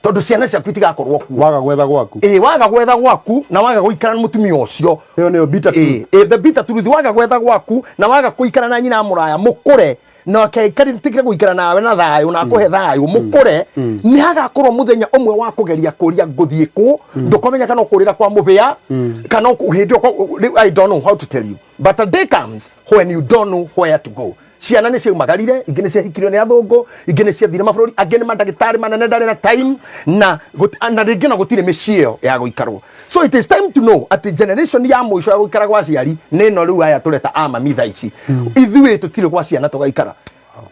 tondũ ciana ciaku itigakorwo kuo. Waga gwetha gwaku. Ĩ, waga gwetha gwaku na waga gũikara na mũtumia ũcio. Ĩyo nĩyo bitter truth. Ĩ, the bitter truth, waga gwetha gwaku na waga kũikara na nyina mũraya mũkũre na akeikarĩtĩkĩre gũikara nawe na thayũ na akũhe thayũ mũkũre, nĩ hagakorwo mũthenya ũmwe wa kũgeria kũria ngũthiĩ kũ, ndũkomenya kana ũkũrĩra kwa mũbĩa kana hĩndĩ ĩyo rĩu I don't know how to tell you, but a day comes when you don't know where to go. Ciana nĩ ciaumagarire, ingĩ nĩ ciahikirio nĩ athũngũ, ingĩ nĩ ciathire mabũrũri, angĩ nĩ mandagĩtarĩ manene, ndarĩ na time na rĩngĩ na gũtirĩ mĩciĩ ĩyo ya gũikarwo. So it is time to know atĩ generation ya mũico ya gũikara gwa aciari nĩ ĩno rĩu aya tũreta a mami thaa ici. Ithuĩ tũtirĩ gwa ciana tũgaikara,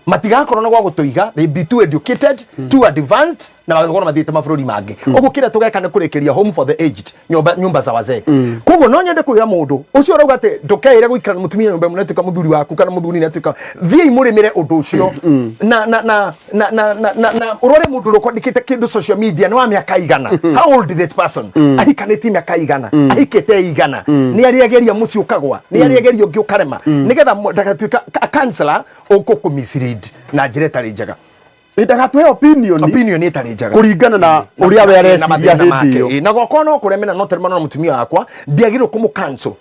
matigakorwo na gwa gũtũiga. They be too educated, too advanced, na magakorwo mathiĩte mabũrũri mangĩ. Ũguo kĩrĩa tũgeka nĩ kũrĩkĩria home for the aged, nyumba za wazee. Koguo no nyende kwĩra mũndũ ũcio ũrauga atĩ ndũkeĩre gũikara na mũtumia nyũmba ĩmwe nĩatuĩka mũthuri waku kana mũthuri nĩatuĩka, thiĩi mũrĩmĩre ũndũ ũcio na ũrore mũndũ ũrĩa ũkwandĩkĩte kĩndũ social media nĩ wa mĩaka igana. How old is that person? Ahikanĩtie mĩaka igana, ahikĩte igana, nĩ arĩageria mũciĩ ũkagwa, nĩ arĩageria ũngĩ ũkarema, nĩgetha ndagatuĩka a counselor ũkũkũ mislead na njĩra ĩtarĩ njega. Ndagatũhe opinion. Opinion ĩtarĩ njega. Kũringana na ũrĩa we na areciria mathĩna hĩndĩ make. ĩyo. Ĩ, na gwakwa no kũremena no teremana na mũtumia wakwa, ndiagĩrĩirwo kũmũ cancel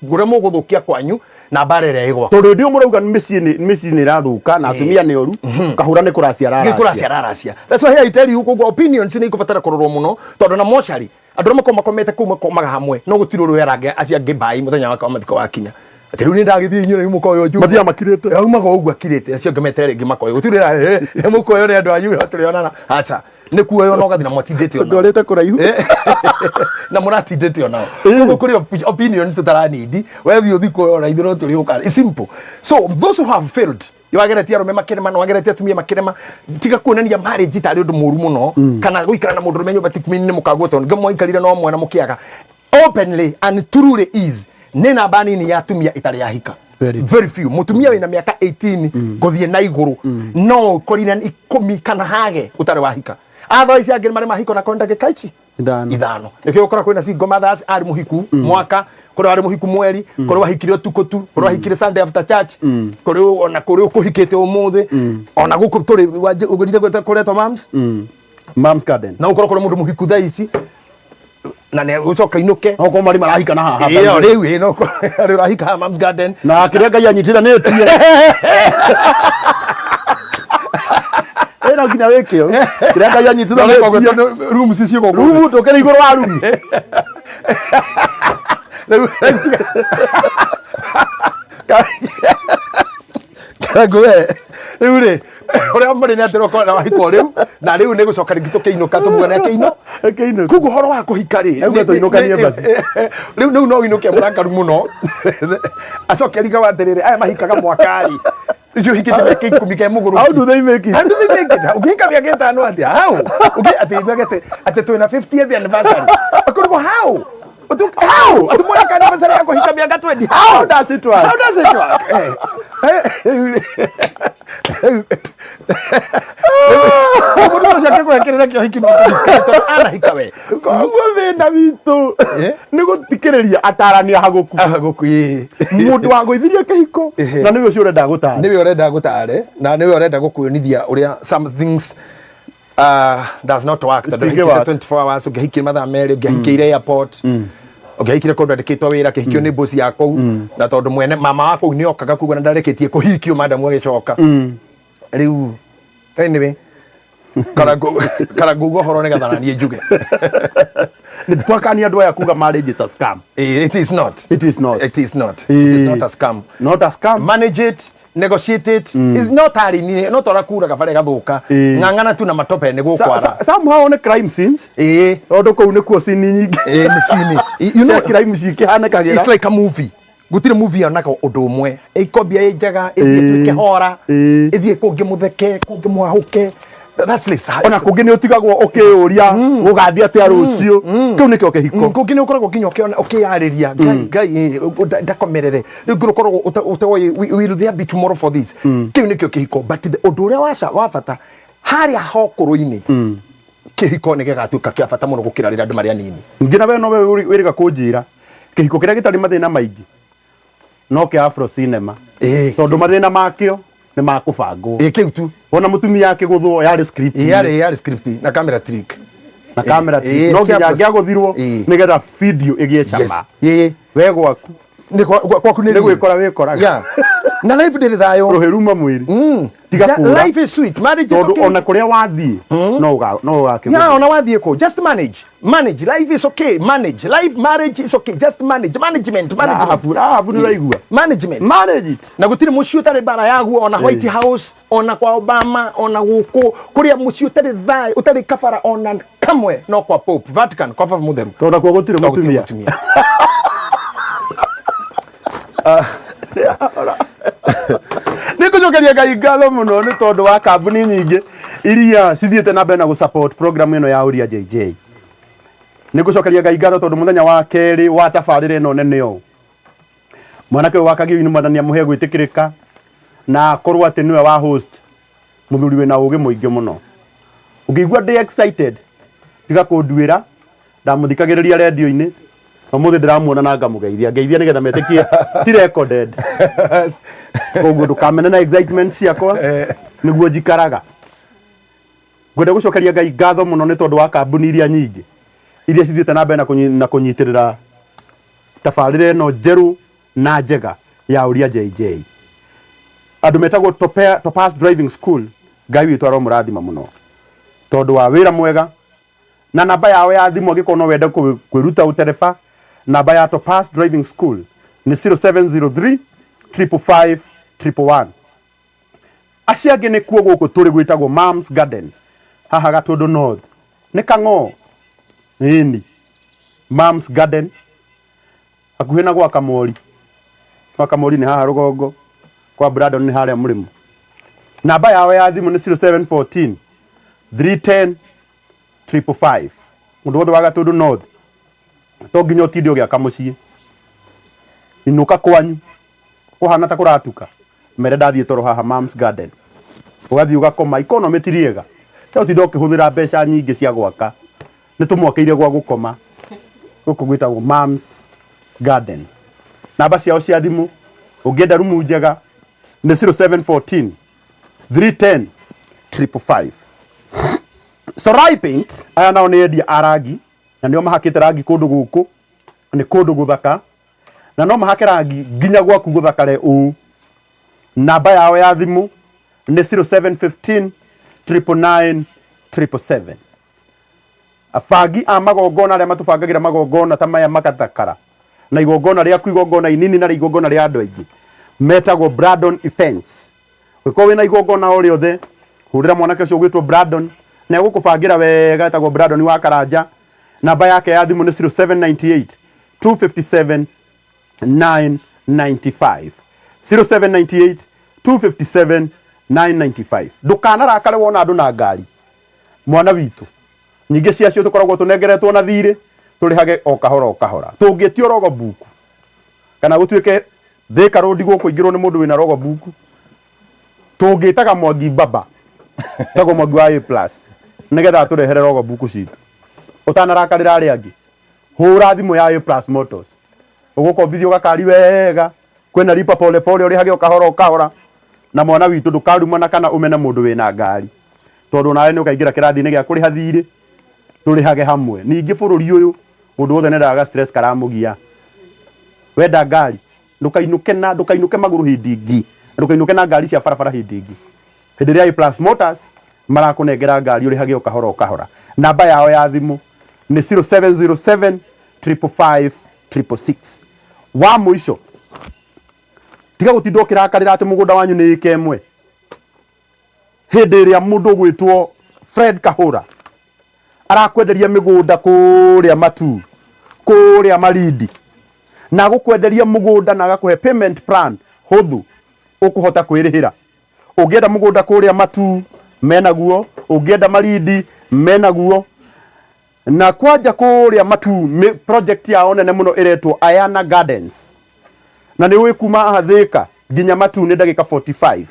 ũrĩa mũgũthũkia kwanyu na mbara ĩrĩa ĩ gwakwa. Tondũ hĩndĩ ĩyo mũrauga mĩciĩ nĩ ĩrathũka na atumia nĩ oru, kahũra nĩ kũracia. Gä kå racia raracia. That's why I tell you, koguo opinions nä ikũbatara kũrorwo mũno, tondũ na mocarĩ andũ arĩa makoragwo makomete kũu makomaga hamwe, no gũtirĩ ũrĩa ũrange acio angĩ mbai mũthenya wake wa mathiko wakinya atĩ rĩu nĩ ndagĩthiĩ, inyuĩ rĩu mũkoywo njũ. Mathiaga makirĩte. Aumaga ũguo akirĩte, acio angĩ metere rĩngĩ makoywo, gũtirĩ ũrĩa mũkoywo nĩ andũ anyu tũrĩonana, aca nĩ kuoywo na ũgathiĩ na mwatindĩte onao. Ndwarĩte kũraihu. Na mũratindĩte onao. Koguo kũrĩ opinions tũtaranindi, we thiĩ ũthi kuoywo na ithuĩ no tũrĩũka. It's simple. So those who have failed, wageretie arũme makĩrema na wageretie atumia makĩrema, tiga kuonania marriage tarĩ ũndũ mũru mũno kana gũikara na mũndũ ũrũme nyũmba ti kumini nĩ mũkaguo, tondũ nĩngĩ mwaikarire no mwana mũkĩaga. Openly and truly is nĩ namba nini ya atumia ĩtarĩ yahika. Very Very few. Mũtumia wĩna mĩaka 18 gũthiĩ na igũrũ no ũkorire 10 kana hage ũtarĩ wahika. Otherwise angĩ marĩ mahiko na kwa ndagĩka ici 5. 5. Nĩkĩo ũkora kwĩna single mothers, arĩ mũhiku mwaka, kũrĩ warĩ mũhiku mweri, kũrĩ wahikire ũtukũ tu, kũrĩ wahikire Sunday after church, kũrĩ ona kũrĩ ũkũhikĩte ũmũthĩ, ona gũkũ tũrĩ ũgũrire kũretwo moms. Mom's Garden. Na ũkorwo kũrĩ mũndũ mũhiku thaa ici na nĩ gũcoka inũke. No korwo marĩ marahika na haha. Ĩyo rĩu ĩ no rĩu ũrahika haha Mom's Garden. Na kĩrĩa Ngai anyitithanĩtie ĩ no nginya wĩke ũũ. Kĩrĩa Ngai anyitithanĩtie. Rooms icio gũkũ. Rumu tũkĩrĩ igũrũ wa rumu. Rĩu Karangu we, rĩu rĩ ũrĩa marĩ nĩ atĩ ũkorwo na wahikwo rĩu na rĩu nĩ gũcoka rĩngĩ tũkĩinũka tũmuone akĩino. Akĩinũka. Koguo ũhoro wa kũhika rĩ, Auga tũinũkanie basi. Rĩu no ũinũke mũrakaru mũno, acoke arigaga atĩrĩrĩ, aya mahikaga mwaka rĩ, icio hikĩte mĩaka 10 ke mũgũrũki. How do they make it? How do they make it? Ũngĩhika mĩaka 5 atĩa? How? Ũngĩ atĩ ithuĩ atĩ twĩna 50th anniversary. Akorwo how? How? Atĩ mwaka anniversary ya kũhika mĩaka 20. How? How does it work? How does it work? Rĩu mũndũ ũcio akĩgwekĩrĩra kĩo hiki no tondũ anahika we. Koguo thĩna witũ nĩ gũthikĩrĩria atarania hagũku. Gũkũ ĩ. Mũndũ wagũithirie kĩhiko na nĩwe ũcio ũrenda gũtara. Nĩwe ũrenda gũtare na nĩwe ũrenda gũkuonithia ũrĩa some things does not work, tondũ Itingĩ ũhikĩte work. 24 hours, ũngĩhikire mathaa 2, ũngĩhikĩire airport, ũngĩhikire kũndũ andĩkĩtwo wĩra, kĩhikio nĩ boss ya kũu, na tondũ mwene mama wa kũu nĩ okaga kuga na ndarĩkĩtie kũhikio madamu agĩcoka rĩu. Anyway, karanguga ũhoro nĩgetha na niĩ njuge. Twakania andũ aya kuga marriage is a scam. It is not. It is not. It is not. It is not a scam. Not a scam. Manage it, negotiate it. It's not arĩ niĩ no tora kura kabare gathuka. Ng'ang'ana tu na matope nĩ gũkwara. Somehow nĩ crime scenes, tondũ kũu nĩkuo cini nyingĩ Ĩĩ, nĩ cini. You know, cia crime cikĩhanĩkagĩra. It's like a movie. Gũtirĩ movie yonaga ũndũ ũmwe, ĩkombia ĩ njega, ĩthiĩ ĩtuĩke hora, ĩthiĩ kũngĩ mũtheke, kũngĩ mũhahũke. That's less. Ona kũngĩ nĩ ũtigagwo ũkĩyũria gũgathiĩ atĩa rũciũ. Kĩu nĩkĩo kĩhiko. Kũngĩ nĩ ũkoragwo nginya ũkĩyarĩria Ngai, Ngai, ndakomerere rĩu ngĩ ũkoragwo ũtoĩ will there be tomorrow for this. Kĩu nĩkĩo kĩhiko, but ũndũ ũrĩa wa bata harĩa hokũrũ-inĩ, kĩhiko nĩ gĩgatuĩka kĩa bata mũno gũkĩra rĩrĩa andũ marĩ anini. Ningĩ na we nowe wĩrĩga kũnjĩra kĩhiko kĩrĩa gĩtarĩ mathĩna maingĩ no kĩa Afro Cinema, tondũ mathĩna makĩo nĩ makũbangwo. Ĩĩ, kĩu tu. Wona mũtumia akĩgũthwo yarĩ script. Yarĩ script na camera trick. Na camera trick. No nginya angĩagũthirwo nĩgetha video ĩgĩe cama. We gwaku nĩ gwaku nĩ nĩ gwĩkora wĩkoraga. Yeah. Na life ndĩrĩ thayũ. Rũhĩ ruma mwĩrĩ. Tiga kũra. Life is sweet. Marriage is tondũ okay. Ona kũrĩa wathiĩ no ũgakĩgũthwo. Yeah, ona wathiĩ kũ, just manage. Manage. Life is okay. Manage. Life, marriage is okay. Just manage. Management. Management. Rahabu, Rahabu nĩ ũraigua. Management. Manage it. Na gũtirĩ mũciĩ ũtarĩ mbara yaguo, ona White House, ona kwa Obama, ona gũkũ kũrĩa mũciĩ ũtarĩ thayũ, ũtarĩ kabara ona kamwe, no kwa Pope, Vatican, kwa Baba Mũtheru. Tondũ nakuo gũtirĩ No, gũtirĩ mũtumia. Mũtumia. Nĩ ngũcokeria Ngai ngatho mũno nĩ tondũ wa kambuni nyingĩ iria cithiĩte na mbere na gũ-support program ĩno ya Ũria JJ. Nĩ ngũcokeria Ngai ngatho tondũ mũthenya wa kerĩ wa tabarĩra ĩno nene ũũ, mwanake ũyũ wa Kagĩu-inĩ, Mwathani amũhe gwĩtĩkĩrĩka na akorwo atĩ nĩwe wa host, mũthuri wĩna ũgĩ mũingĩ mũno. Ũngĩigua ndĩ excited, tiga kũnduĩra, ndamũthikagĩrĩria rendio-inĩ, ũmũthĩ ndĩramuona na ngamũgeithia ngeithia nĩgetha metĩkie ti recorded. Koguo ndũkamene na excitement ciakwa, nĩguo njikaraga. Ngwenda gũcokeria Ngai ngatho mũno nĩ tondũ wa kambuni iria nyingĩ iria cithiĩte na mbere na kũnyitĩrĩra tabarĩra ĩno njerũ na njega ya Ũria JJ. Andũ metagwo Topaz Driving School, Ngai witũ aromũrathima mũno tondũ wa wĩra mwega, na namba yao ya thimũ angĩkorwo no wende kwĩruta ũtereba, namba ya Topaz Driving School nĩ 0703 555 111. Acio angĩ nĩ kuo gũkũ tũrĩ gwĩtagwo Moms Garden haha Gatũndũ North, nĩ Kang'oo, ĩni Moms Garden hakuhĩ na gwa Kamori. Gwa Kamori nĩ haha rũgongo, kwa Brandon nĩ harĩa mũrĩmo. Namba yao ya thimũ nĩ 0714 310 555. Mũndũ wothe wa Gatũndũ North, to nginya ũtinde ũgĩaka mũciĩ, inũka kwanyu kũhana ta kũratuka, mere ndathiĩ toro haha Moms Garden, ũgathiĩ ũgakoma. Economy ti rĩega, te ũtinde ũkĩhũthĩra mbeca nyingĩ cia gwaka, nĩ tũmwakĩire gwa gũkoma gũkũ gwĩtagwo Moms Garden. Namba ciao cia thimũ ũngĩenda rumu njega nĩ 0714 310 555. Sorai Paint, aya nao nĩ endia a rangi na nĩo mahakĩte rangi kũndũ gũkũ, nĩ kũndũ gũthaka, na no mahake rangi nginya gwaku gũthakare ũũ. Namba yao ya thimũ nĩ 0715 999 777. Abangi a magongona arĩa matũbangagĩra magongona ta maya magathakara, na igongona rĩaku, igongona inini na igongona rĩa andũ aingĩ, metagwo Brandon Events. Ũngĩkorwo wĩna igongona o rĩothe, hũrĩra mwanake ũcio ũgwĩtwo Brandon na egũkũbangĩra wega. Etagwo Brandon wa Karanja. Namba yake ya thimũ nĩ 0798 257 995, 0798 257 995. Ndũkanarakare wona andũ na ngari, mwana witũ. Nyingĩ ciacio tũkoragwo tũnengeretwo na thirĩ, tũrĩhage o kahora o kahora. Tũngĩtio rogo buku kana gũtuĩke Thika Road gũkũ ingĩrwo nĩ mũndũ wĩna rogo buku, tũngĩtaga Mwangi Baba, tagwo Mwangi wa A plus, nĩgetha atũrehere rogo buku citũ. Ũtanarakarĩra arĩa angĩ, hũra thimũ ya A Plus Motors, ũgũkombithio gakari wega, kwĩna lipa pole pole, ũrĩhage o kahora o kahora. Na mwana witũ, ndũkarumana kana ũmene mũndũ wĩna ngari, tondũ nawe nĩ ũkaingĩra kĩrathi-inĩ gĩa kũrĩha thirĩ, tũrĩhage hamwe. Ningĩ bũrũri ũyũ mũndũ wothe nĩendaga ga stress karamũgia. Wenda ngari, ndũkainũke na ndũkainũke magũrũ hĩndĩ ĩngĩ, ndũkainũke na ngari cia barabara hĩndĩ ĩngĩ, hĩndĩ ĩrĩa A Plus Motors marakũnengera ngari ũrĩhage o kahora o kahora. Namba yao ya thimũ nĩ 0707 555 666. Wa mũico, tiga gũtinda ũkĩrakarĩra atĩ mũgũnda wanyu nĩ ĩka ĩmwe, hĩndĩ ĩrĩa mũndũ ũgwĩtwo Fred Kahũra arakwenderia mĩgũnda kũrĩa Matu, kũrĩa Malindi. Na agũkwenderia mũgũnda na agakũhe payment plan hũthũ ũkũhota kwĩrĩhĩra. Ũngĩenda mũgũnda kũrĩa Matuu menaguo, ũngĩenda Malindi menaguo. Na kwanja kũrĩa Matuu project yao nene mũno ĩretwo Ayana Gardens. Na nĩ ũĩ kuma haha Thika nginya Matuu nĩ ndagĩka 45.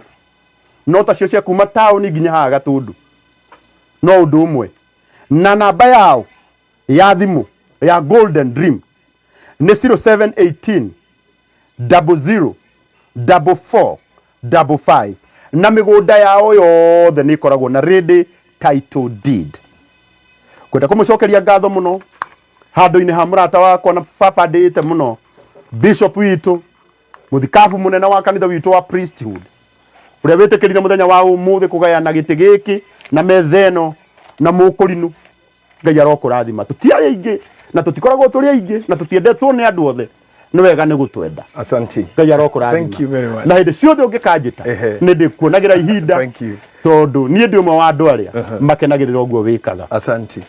No tacio cia kuma taũni nginya haha Gatũndũ no ũndũ ũmwe. Na namba yao ya thimũ ya Golden Dream nĩ 0718 00 44 55 na mĩgũnda yao yothe nĩ ĩkoragwo na ready title deed. Kwenda kũmũcokeria ngatho mũno handũ-inĩ ha mũrata wakwa na baba ndĩĩte mũno bishop witũ mũthikabu mũnene wa kanitha witũ wa priesthood ũrĩa wĩtĩkĩrire mũthenya wa ũmũthĩ kũgayana gĩtĩ gĩkĩ na metha ĩno na mũkũrinũ. Ngai arokũrathima. Tũtiarĩ aingĩ na tũtikoragwo tũrĩ aingĩ na tũtiendetwo nĩ andũ othe. Nĩ wega nĩ gũtwenda. Asante. Ngai arokũrathima. Thank you very much. Na hĩndĩ ciothe ũngĩkanjĩta nĩ ndĩkuonagĩra ihinda. Thank you. Tondũ niĩ ndĩ ũmwe wa andũ arĩa makenagĩrĩra ũguo wĩkaga. Asante.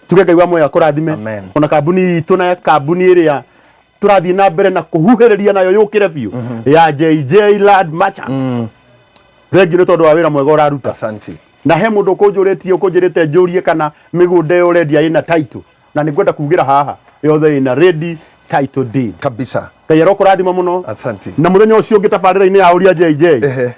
Tuge Ngai wa muoyo akũrathime. Amen. Ona kambuni itũ na kambuni ĩrĩa tũrathiĩ na mbere na kũhuhĩrĩria nayo yũkĩre biũ ya JJ Land Merchant. Thengiũ nĩ tondũ wa wĩra mwega ũraruta. Asante. Na he mũndũ ũkũnjũrĩtie ũkũnjĩrĩte njũrie kana mĩgũnda ĩyo ũrendia ĩna title na nĩ ngwenda kugĩra haha yothe ĩna ready title deed. Kabisa. Ngai arokũrathima mũno. Asante. Na mũthenya ũcio ũngĩ tabarĩra-inĩ ya ũria JJ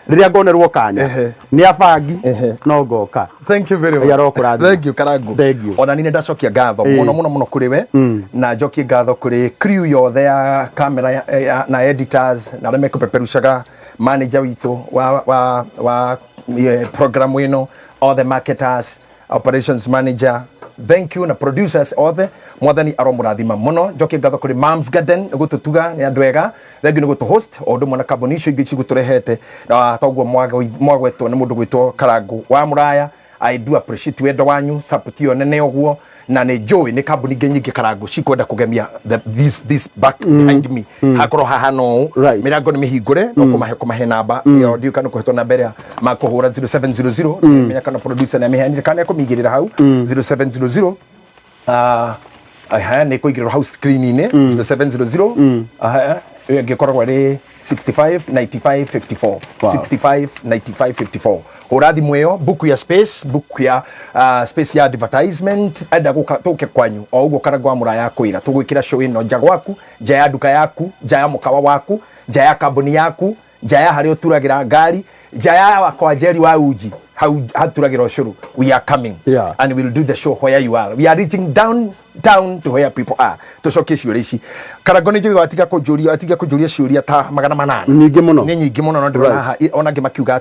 rĩrĩa ngonerwo kanya nĩ abangi no ngoka. Thank you very much. Ngai arokũrathima. Thank you Karangu. Thank you. Ona ni ndacokia ngatho muno muno muno kuri we na njokie ngatho kuri crew yothe ya camera na editors na aria mekupeperushaga manager witũ wa program ĩno, all the marketers, operations manager, thank you, na producers othe, mwathani aromũrathima mũno. Njokie ngatho kũrĩ Moms Garden nĩ gũtũtuga, nĩ andũ ega, thank you nĩ gũtũ host o ũndũ ũmwe na kambuni icio ingĩ cigũtũrehete na toguo mwagwetwo nĩ mũndũ gwĩtwo Karangu wa Mũraya. I do appreciate wendo wanyu, support ĩyo nene ũguo, na nĩ njũĩ nĩ kambuni ingĩ nyingĩ Karangu cikwenda kũgemia this back behind me hakorwo haha no ũũ. Mĩrango nĩ mĩhingũre no kũmahe namba ĩyo, ndiũĩ kana kũhetwo namba ĩrĩa makũhũra 0700, menya kana producer nĩ amĩheanire kana nĩ ekũmĩigĩrĩra hau 0700. Aha, nĩ kũigĩrĩrwo hau screen-inĩ 0700. Aha, ĩyo ĩngĩ ĩkoragwo ĩrĩ 65 95 54. 65 95 54, hũra thimũ ĩyo, book ya space, book ya space ya advertisement, enda gũka tũke kwanyu o ũguo Karangu wa Mũraya akwĩra tũgwĩkĩra show ĩno nja gwaku, nja ya nduka yaku, nja ya mũkawa waku, nja ya kambuni yaku, nja ya harĩa ũturagĩra ngari, nja ya kwa Njeri wa uji hau haturagĩra ũcũrũ. We are coming and we'll do the show where you are. We are reaching down down to where people are. Tũcokie ciũria ici, Karango, nĩ njũĩ watiga kũnjũria ciũria ta 800. Nyingĩ mũno. Nĩ nyingĩ mũno, no ndĩrona haha ona angĩ makiuga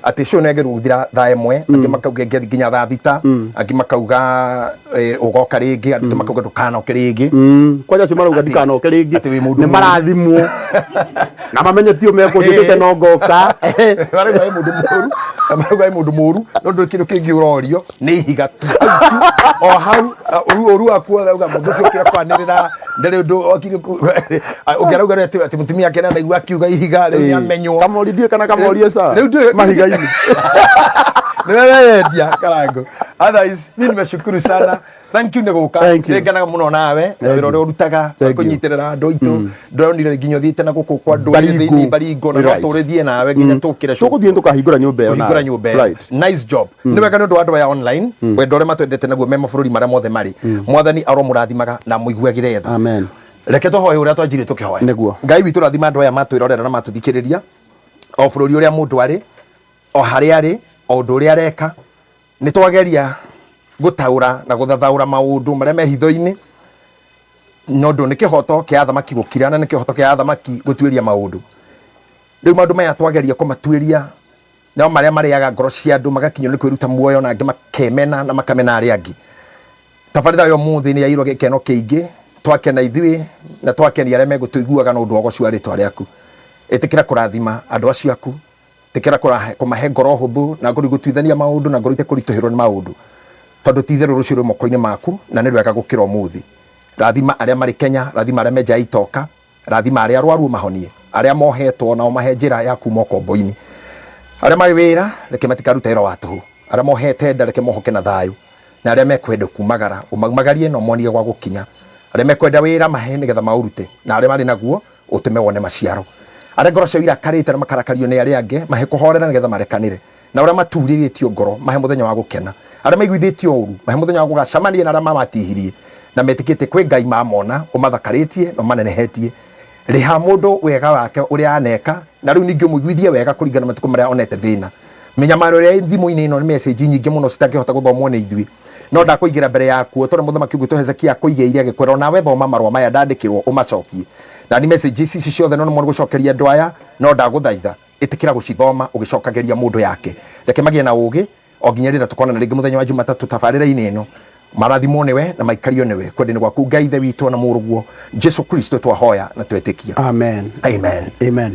atĩ show nĩ yagĩrĩirwo gũthira thaa 1, angĩ makauga ĩngĩathiĩ nginya thaa 6, angĩ makauga ũgoka rĩngĩ, angĩ makauga ndũkanoke rĩngĩ. Kwanja acio marauga ndikanoke rĩngĩ atĩ wĩ mũndũ nĩ mũũru. Marathimwo na mamenye tio mekũnjĩtĩte no ngoka. Marauga wĩ mũndũ mũũru, marauga wĩ mũndũ mũũru, no ndũrĩ kĩndũ kĩngĩ ũrorio nĩ ihiga tu hau tu, o hau ũru waku wothe auga mũndũ ũcio okire kwanĩrĩra ndarĩ ũndũ okire ũngĩ arauga rĩu atĩ mũtumia ake nĩaraigua akiuga ihiga rĩu nĩamenywo. Kamori ndiũĩ kana kamorie ca Rĩu ndũĩ- mahiga-inĩ. Nĩwe weyendia Karango. Otherwise niĩ nimeshukuru sana, thank you nĩ gũka. Thank you. Nĩngenaga mũno nawe na wĩra ũrĩa ũrutaga. Thank you. Kũnyitĩrĩra andũ aitũ, ndĩronire nginya ũthiĩte na gũkũ kwa ndũrĩrĩ Baringo. thĩinĩ Baringo, na no tũrĩthiĩ nawe nginya tũkĩre show. Tũgũthiĩ tũkahingũra nyũmba ĩyo kũhingũra nawe. Nyũmba ĩyo. Nice job, nĩ wega nĩ ũndũ wa andũ aya online, wendo ũrĩa matwendete naguo me mabũrũri marĩa mothe marĩ, mwathani aromũrathimaga na mũiguagĩre tha. Amen. Reke tũhoe ũrĩa twanjirie tũkĩhoya. Nĩguo. Ngai witũ, rathima andũ aya matwĩrorera na matũthikĩrĩria o bũrũri ũrĩa mũndũ arĩ, o harĩa arĩ, o ũndũ ũrĩa areka. Nĩ twageria gũtaũra na gũthathaũra maũndũ marĩa me hitho-inĩ, no ũndũ nĩ kĩhoto kĩa athamaki gũkira na nĩ kĩhoto kĩa athamaki gũtuĩria maũndũ. Rĩu maũndũ maya twageria kũmatuĩria, nao marĩa marĩaga ngoro cia andũ magakinywo nĩ kwĩruta muoyo, na angĩ makemena na makamena arĩa angĩ. Tabarĩra ya ũmũthĩ nĩ yaiyũrwo gĩkeno kĩingĩ, twakena ithuĩ na twakenia arĩa megũtũiguaga na ũndũ wa ũgoci wa rĩtwa rĩaku. Ĩtĩkĩra kũrathima andũ acio aku, ĩtĩkĩra kũmahe ngoro hũthũ na ngoro igũtuithania maũndũ na ngoro itekũritũhĩrwo nĩ maũndũ, tondũ ti itherũ rũciũ rwĩ moko-inĩ maku na nĩ rwega gũkĩra ũmũthĩ. Rathima arĩa marĩ Kenya, rathima arĩa me nja ya itoka, rathima arĩa arwaru ũmahonie, arĩa mohetwo na ũmahe njĩra ya kuma ũkombo-inĩ. Arĩa marĩ wĩra reke matikarute wĩra wa tũhũ, arĩa mohete nda reke mohoke na thayũ, na arĩa mekwenda kumagara ũmaumagarie na ũmonie gwa gũkinya. Arĩa mekwenda wĩra mahe nĩgetha maũrute, na arĩa marĩ naguo ũtũme wone maciaro. Arĩa ngoro ciao irakarĩte na makarakario nĩ arĩa angĩ, mahe kũhorera nĩgetha marekanĩre. Na arĩa maturĩtio ngoro, mahe mũthenya wa gũkena. Arĩa maiguithĩtio ũru, mahe mũthenya wa gũgacemania na arĩa mamatihirie na metĩkĩtie kwĩ Ngai mamona, ũmathakarĩtie na ũmanenehetie. Rĩha mũndũ wega wake ũrĩa aneka, na rĩu ningĩ ũmũiguithie wega kũringana na matukũ marĩa onete thĩna. Mĩnyamaro ĩrĩa ĩ thimũ-inĩ ĩno nĩ message nyingĩ mũno citangĩhota gũthomwo nĩ ithuĩ. No ndakũigĩra mbere yaku o ta ũrĩa mũthamaki ũgwĩtwo Hezekia akũigĩire agĩkwĩra, o nawe thoma marũa maya ndandĩkĩrwo ũmacokie. Na ni message ici ciothe no nemwo nĩ gũcokeria andũ aya, no ndagũthaitha ĩtĩkĩra gũcithoma ũgĩcokagĩria mũndũ yake. Reke magĩe na ũũgĩ o nginya rĩrĩa tũkonana rĩngĩ mũthenya wa Jumatatũ tabarĩra-inĩ ĩno. Marathimwo nĩwe na maikario nĩwe kwenda-inĩ gwaku Ngai Ithe witũ na Mũrũguo Jesu Kristo twahoya na twetĩkia. Amen. Amen. Amen.